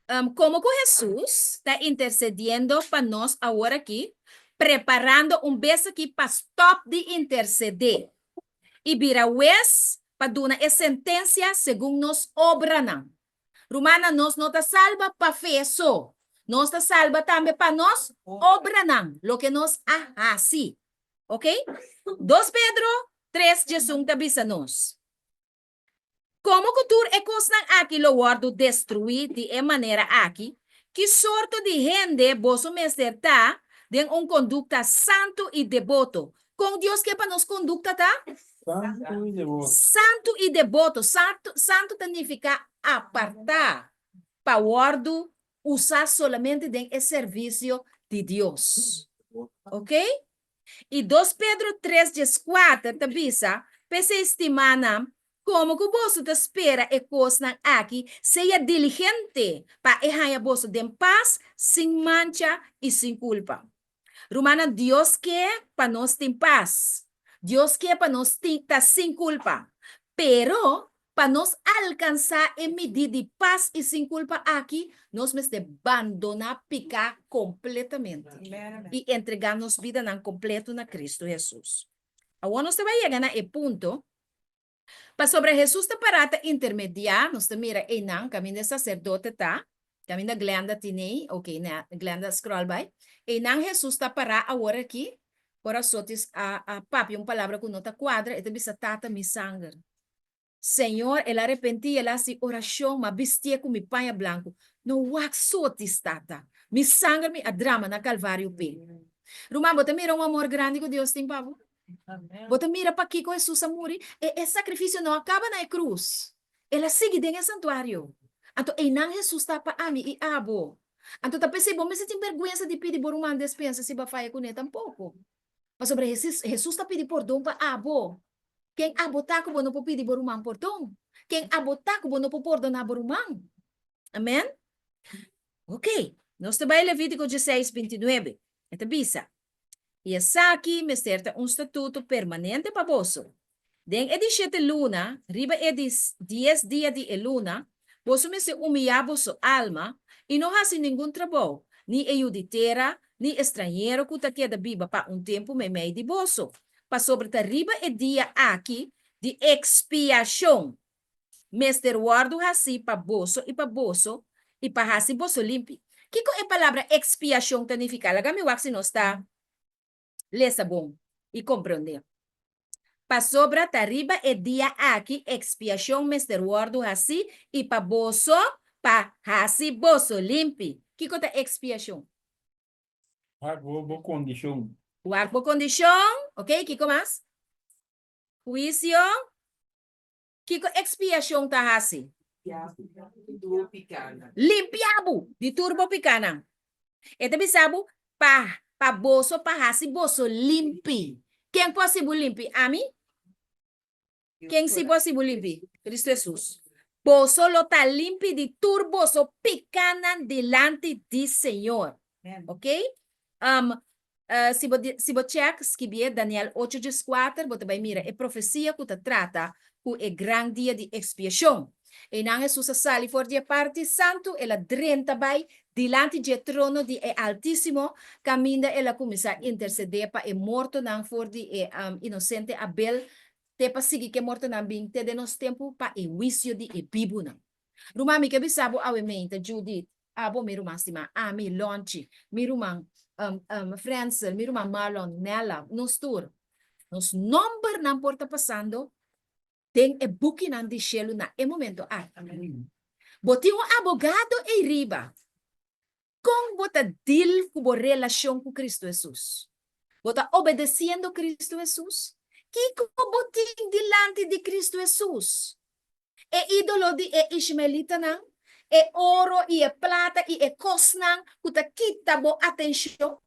Um, como ku Hesus ta intersediendo pa nos awor aki, preparando un bes aki pa stop di intercede i bira wes pa duna e sentencia segun nos obranan. Rumannan, nos no ta salba pa fe so. Nos ta salba tambe pa nos obranan, loke nos a hasi. Ok? Dos Pedro tres djesun ta bisa nos, Komo ku tur e kosnan aki lo wòrdu destruí di e manera aki, ki sorto di hende boso mester ta den un kondukta santu i deboto? Kon Dios ke pa nos kondukta ta? Santu i deboto. Santu i deboto. Santu, santu ta nifiká apartá pa wòrdu usá solamente den e servisio di Dios. Ok? I dos Pedro tres dieskuater ta bisa, P'esei, stimánan, komo ku boso ta spera e kosnan aki, sea diligente pa e haña boso den pas, sin mancha i sin kulpa. Rumannan, Dios ke pa nos tin pas. Dios ke pa nos tin ta sin kulpa. Pero, pa nos alkansá e midí di pas i sin kulpa aki, nos mester bandoná piká kompletamente i entregá nos bidanan kompleto na Kristu Hesus. Awor nos ta bai yega na e punto Pasobra Hesus ta pará ta intermediá, nos ta mira einan kaminda e saserdote ta, kaminda Glenda tin ei, ok, na, Glenda scroll bai, einan Hesus ta pará awor aki, ora Sotis a a papia un palabra ku no ta kuadra, e ta bisa, Tata, mi sanger. Señor, el a repentí, el a hasi orashon, m'a bistié ku mi paña blanku. No wak Sotis, Tata, mi sanger mi a drama na Kalvario p'e. Ruman, bo ta mira un amor grandi ku Dios tin pa bo? Bo ta mira pakiko Hesus a muri? E e sakrifisio no a kaba na e krus. El a sigui den e santuario. Anto einan Hesus ta pa ami i abo. Anto ta p'esei bo mester tin bèrgwensa di pidi bo ruman despensa si bo a faya kuné tampoko. Pasobra Hesus Hesus ta pidi pordon pa abo. Ken abo ta ku bo no por pidi bo ruman pordon? Ken abo ta ku bo no por pordoná bo ruman? Amen? Ok, nos ta bai Levítiko dieseis, bintinuebe. E ta bisa, I esaki mester ta un statuto permanente pa boso. Den e di shete luna, riba e di dies dia di e luna, boso mester humiyá boso alma i no hasi ningun trabou, ni e yu di tera, ni e strañero ku ta keda biba pa un tempu meimei di boso, pasobra ta riba e dia aki di ekspiashon. mester wòrdu hasí pa boso i pa boso i pa hasi boso limpi. Kiko e palabra ekspiashon ta nifiká? Laga mi wak si nos ta lesa bon i komprondé. Pasobra ta riba e dia aki ekspiashon mester wòrdu hasí i pa boso, pa hasi boso limpi. Kiko ta ekspiashon? Wak bo bo kondishon. Wak bo kondishon, ok, kiko mas? Huisio. Kiko ekspiashon ta hasi? Limpia bo di tur bo pikanan. E ta bisa bo pa pa boso pa hasi boso limpi. Ken por hasi bo limpi? Ami? Ken si por hasi bo limpi? Kristu Hesus. Boso lo ta limpi di tur boso pikanan dilanti di Señor. Ok? Um, uh, si bo, si bo check, skibié Daniel 8 dieskuater, bo ta bai mira e profesia ku ta trata ku e gran dia di ekspiashon. Einan Hesus a sali for di e parti santu, el a drenta bai dilanti dje trono di e Altísimo, kaminda el a kuminsá intersedé pa e mortonan for di e um, inosente Abel te pa sigui ku e mortonan bin te den nos tempu pa e huisio di e bibunan. Ruman, mi ke bisa bo awe meinta, Judith, abo mi ruman stimá, ami, Lonchi, mi ruman Frensel, mi ruman Marlon, Nella, nos tur, nos nombernan por ta pasando den e bukinan di shelu na e momento aki. Bo tin un abogado ei riba. Kon bo ta deal ku bo relashon ku Kristu Hesus? Bo ta obedesiendo Kristu Hesus? Kiko bo tin dilanti di Kristu Hesus? E ídolo di e ishmaelitanan, e oro i e plata i e kosnan ku ta kita bo atenshon?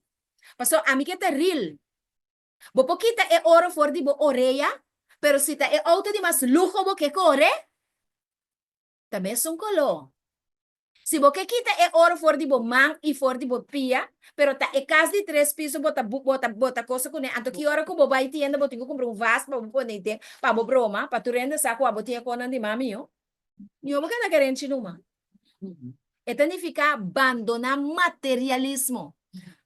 Pasobra ami ke ta real. Bo por kita e oro for di bo orea, pero si ta e outo di mas luho bo ke kore, ta mesun koló. Si bo ke kita e oro for di bo man i for di bo pia, pero ta e kas di tres piso bo ta bo ta bo ta kosa kuné, anto ki ora ku bo bai tienda bo tin ku kumpra un vas pa bo pone den pa bo broma, pa tur hende sa ku abo tin e konan di mami yo. Mihó bo keda kerenchi numa. E ta nifiká bandoná materialismo.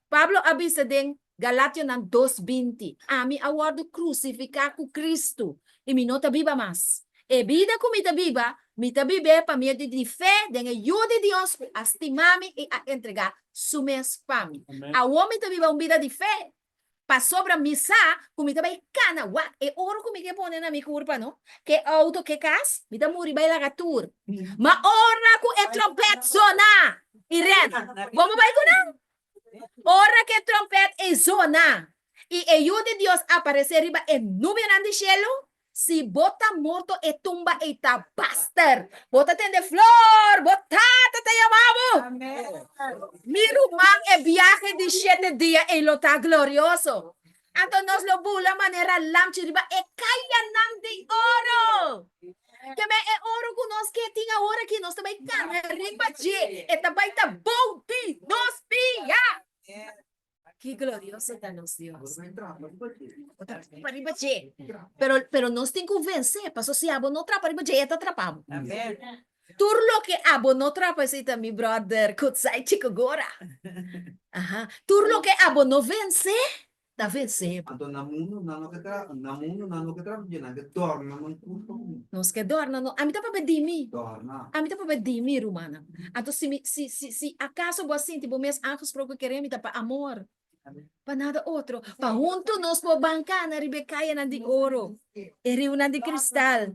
Pablo a bisa den Galationan dos binti, Ami a wòrdu krusifiká ku Kristu, i mi no ta biba mas. E bida ku mi ta biba, mi ta bib'é pa medio di fe den e Yu di Dios ku a stima mi i a entregá su mes pa mi. Awor mi ta biba un bida di fe, pasobra mi sa ku mi ta bai kana. Wak, e oro ku mi ke pone na mi kurpa no, ke outo, ke kas, mi ta muri bai laga tur. Ma ora ku e trompèt sona, i ren, bo por bai ku nan? Ora ku e trompèt ei zona i e Yu di Dios aparesé riba e nubianan di shelu, si bo ta morto e tumba ei ta baster. Bo ta tende flor, bo tata ta yama bo. Mi ruman, e biahe di shete dia ei lo ta glorioso. Anto nos lo bula manera lamchi riba e kayanan di oro. Ke men e oro ku nos ke tin awor aki, nos ta bai karga riba dje, e ta bai ta bou di nos pia. Ki glorioso ta nos Dios. Bo ta trapa riba dje. Pero, pero nos tin ku vense, paso si abo no trapa riba dje, e ta trapa bo. Tur loke abo no trapa, esei ta mi brother Kutsai Chikogora. Aha. Tur loke abo no vense, ta vense bo. Anto na mundu nan no ke tra, na mundu nan no ke trapa dje, nan ke dòrna nan kurpa ku mi. Nos ke dòrna no, ami ta papia di mi. Dòrna. Ami ta papia di mi, rumannan. Anto si mi, si, si, si akaso bo a sinti bo mes aangesproken kere mi ta pa amor. Pa nada otro. Pa huntu nos por ban kana riba e kayanan di oro, e riunan di kristal.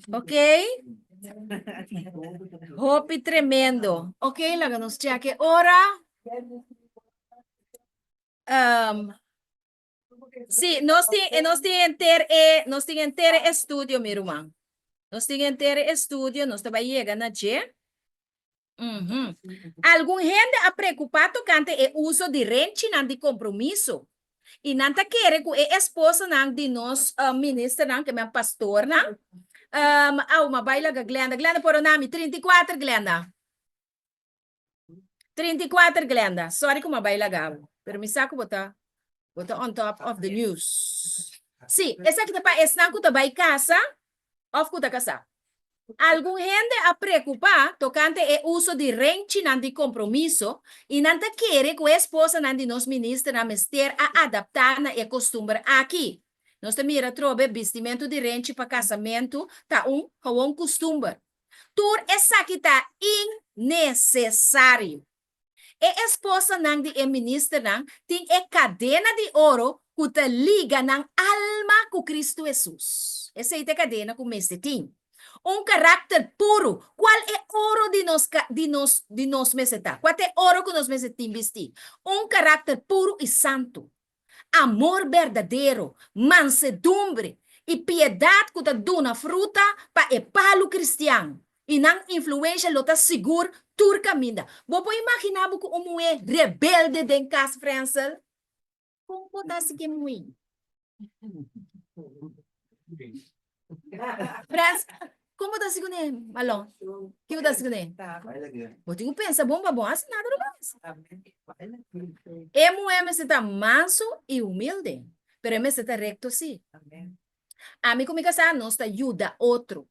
Ok? Hopi tremendo. Ok, laga nos check e ora. Um, sí, nos tin, eh, nos tin enter e, nos tin enter e estudio, mi ruman. Nos tin enter e estudio, nos ta bai yega na dje. Mhm. Algun hende a preokupá tokante e uso di renchinan di kompromiso i nan ta kere ku e esposonan di nos ministernan, ke men pastornan, au, m'a bai laga Glenda. Glenda por ona mi, 34 Glenda. 34 Glenda, sorry ku m'a bai laga bo, pero mi sa ku bo ta bo ta on top of the news. Sí, esaki ta pa esnan ku ta bai kasa òf ku ta kasá. Algun hende a preokupá tokante e uso di renchinan di kompromiso i nan ta kere ku e esposanan di nos ministernan mester a adaptá na e kostumber aki. Nos ta mira atrobe bistimentu di renchi pa kasamentu ta un gewoon kustumber. Tur esaki ta innesesario. E esposanan di e ministernan tin e kadena di oro ku ta liga nan alma ku Kristu Hesus. Esei ta e kadena ku mester tin. Un karakter puru. Kual e oro di nos di nos di nos mester ta? Kua ta e oro ku nos mester tin bistí? Un karakter puru i santu. Amor berdadero, mansedumbre i piedat ku ta duna fruta pa e palu kristian, i nan influensha lo ta sigur tur kaminda. Bo por imaginá bo ku un muhé rebelde den kas, Frensel? Kon bo ta hasi ku e muhé? Frens, kon bo ta hasi kuné, Malon? Ki bo ta hasi kuné? Bo tin ku pensa bon pa bo hasi nada robes. E muhé mester ta mansu i humilde, pero e mester ta rekto sí. Ami ku mi kasá nos ta yuda otro.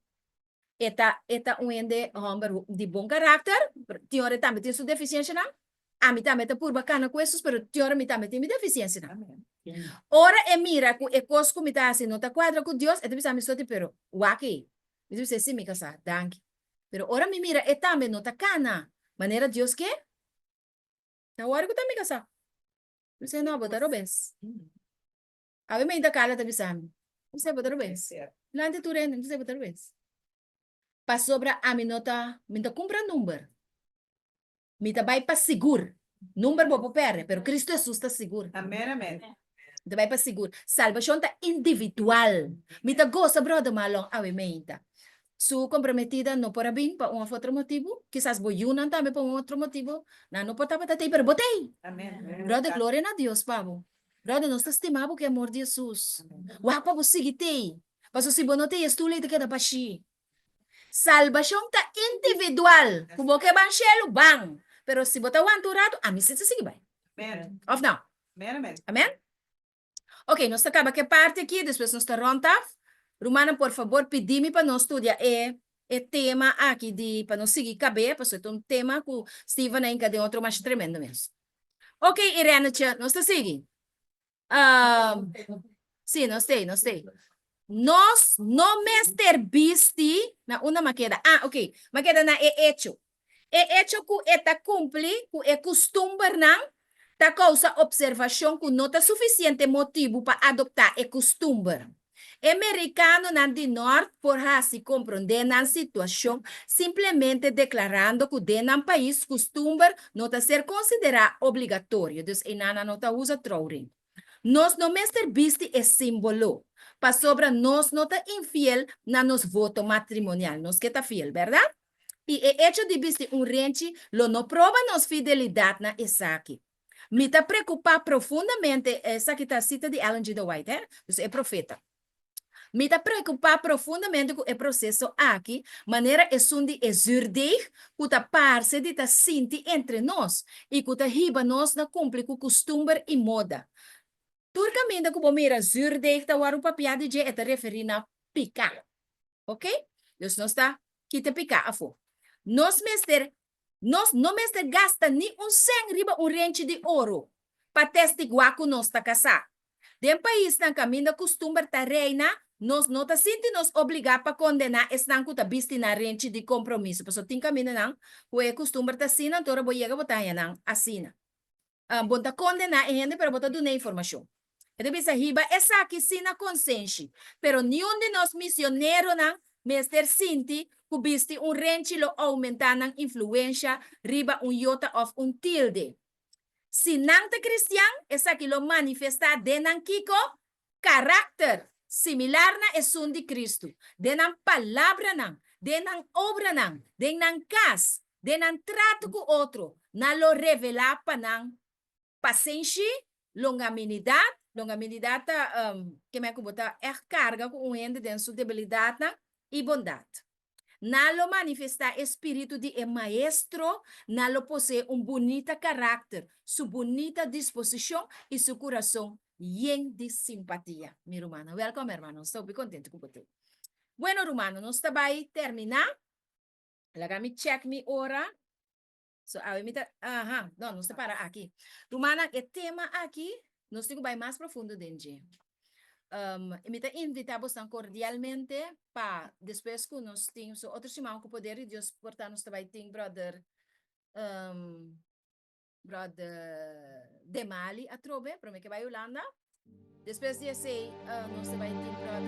E ta e ta un hende hòmber di bon karakter, pero tin ora e tambe tin su defisienshanan. Ami tambe ta purba kana ku Hesus, pero tin ora mi tambe tin mi defisiensianan. Ora e mira ku e kos ku mi ta hasi no ta kuadra ku Dios, e ta bisa mi soti, pero wak ei. Mi ta bisa, sí, mi kasá, danki. Pero ora mi mira e tambe no ta kana manera Dios ke, ta wòrdu ku ta mi kasá. Mi bisa, no, bo ta robes. Awe meinta Carla ta bisa mi, mi bisa bo ta robes. Delante tur hende, mi bisa bo ta robes. Pasobra ami no ta, mi no ta kumpra number. Mi ta bai pa sigur. Number bo por perde, pero Cristo Hesus ta sigur. Amen, amen. Mi ta bai pa sigur. Salbashon ta individual. Mi ta gosa brother Marlon awe meinta. Su comprometida no por a bin pa un of otro motibu. Kisas bo yunan tambe pa un otro motibu. Nan no por tabata tei, pero bo tei. Amen. Brother, gloria na Dios pa bo. Brother, nos ta stima bo ku e amor di Hesus. Wak pa bo sigui tei. Pasobra si bo no tei, e stoel ei ta keda bashí. Salbashon ta individual. Ku bo ke ban shelu, ban. Pero si bo ta wanta un ratu, ami si ta sigui bai. Amen. Of no? Amen, amen. Amen? Ok, nos ta kaba ku e parti aki, despues nos ta rònt af. Rumannan, por fabor, pidi mi pa nos studia e e tema aki di pa nos sigui kab'é, pasobra e ta un tema ku Steven a hinka den otro masha tremendo mes. Ok, Irenetje, nos ta sigui. Um, sí, nos t'ei, nos t'ei. Nos no mester bisti, na unda m'a keda? Ah, ok, m'a keda na e echo. E echo ku e ta kumpli ku e kustumbernan ta kousa opservashon ku no ta sufisiente motibu pa adoptá e kustumber. E merikanonan di nòrt por hasi komprondé nan situashon simplemente deklarando ku den nan pais kustumber no ta ser konsiderá obligatorio, dus einan nan no ta usa trouring. Nos no mester bisti e símbolo, pasobra nos no ta infiel na nos voto matrimonial, nos ke ta fiel, bèrdat? I e echo di bisti un renchi lo no proba nos fidelidat na esaki. Mi ta preokupá profundamente, esaki ta sita di Ellen G. de White, hè, dus e profeta. Mi ta preokupá profundamente ku e proseso aki, manera esun di e zuurdeeg ku ta parse di ta sinti entre nos i ku ta hiba nos na kumpli ku kustumber i moda. Tur kaminda ku bo mira zuurdeeg ta wòrdu papiá di dje, e ta referí na piká. Ok? Dus nos ta kita piká afó. Nos mester Nos no mester gasta ni un sèn riba un renchi di oro pa testiguá ku nos ta kasá. Den paisnan kaminda kustumber ta reina, nos no ta sinti nos obligá pa kondená esnan ku ta bisti nan renchi di kompromiso, pasobra tin kamindanan ku e kustumber ta asina, anto ora bo yega bo ta haña nan asina. Bo ta kondená e hende pero bo ta dun'é informashon. E ta bisa, Hiba esaki sí na konsenshi, pero niun di nos misioneronan mester sinti ku bisti un renchi lo oumentá nan influensha riba un yota òf un tilde. Si nan ta kristian, esaki lo manifestá den nan kiko? Karakter, similar na esun di Kristu, den nan palabranan, den nan obranan, den nan kas, den nan trato ku otro, nan lo revelá pa nan pasenshi, longaminidat, longaminidat ta ke men ku bo ta ègt karga ku un hende den su debilidatnan, i bondat. Nan lo manifestá e spiritu di e Maestro, nan lo poseé un bunita karakter, su bunita disposishon i su kurason yen di simpatia. Mi rumannan, wèlkòm hermano, nos ta hopi kontentu ku bo t'ei. Bueno rumannan, nos ta bai terminá. Laga mi chèk mi ora. So awe mi ta, aha, no, nos ta para aki. Rumannan, e tema aki, nos tin ku bai mas profundo den dje. I mi ta invitá bosnan kordialmente pa despues ku nos tin so otro siman ku poder di Dios por ta nos ta bai tin brother brother Demali atrobe promé ke bai Hulanda. Despues di esei nos ta bai tin brother.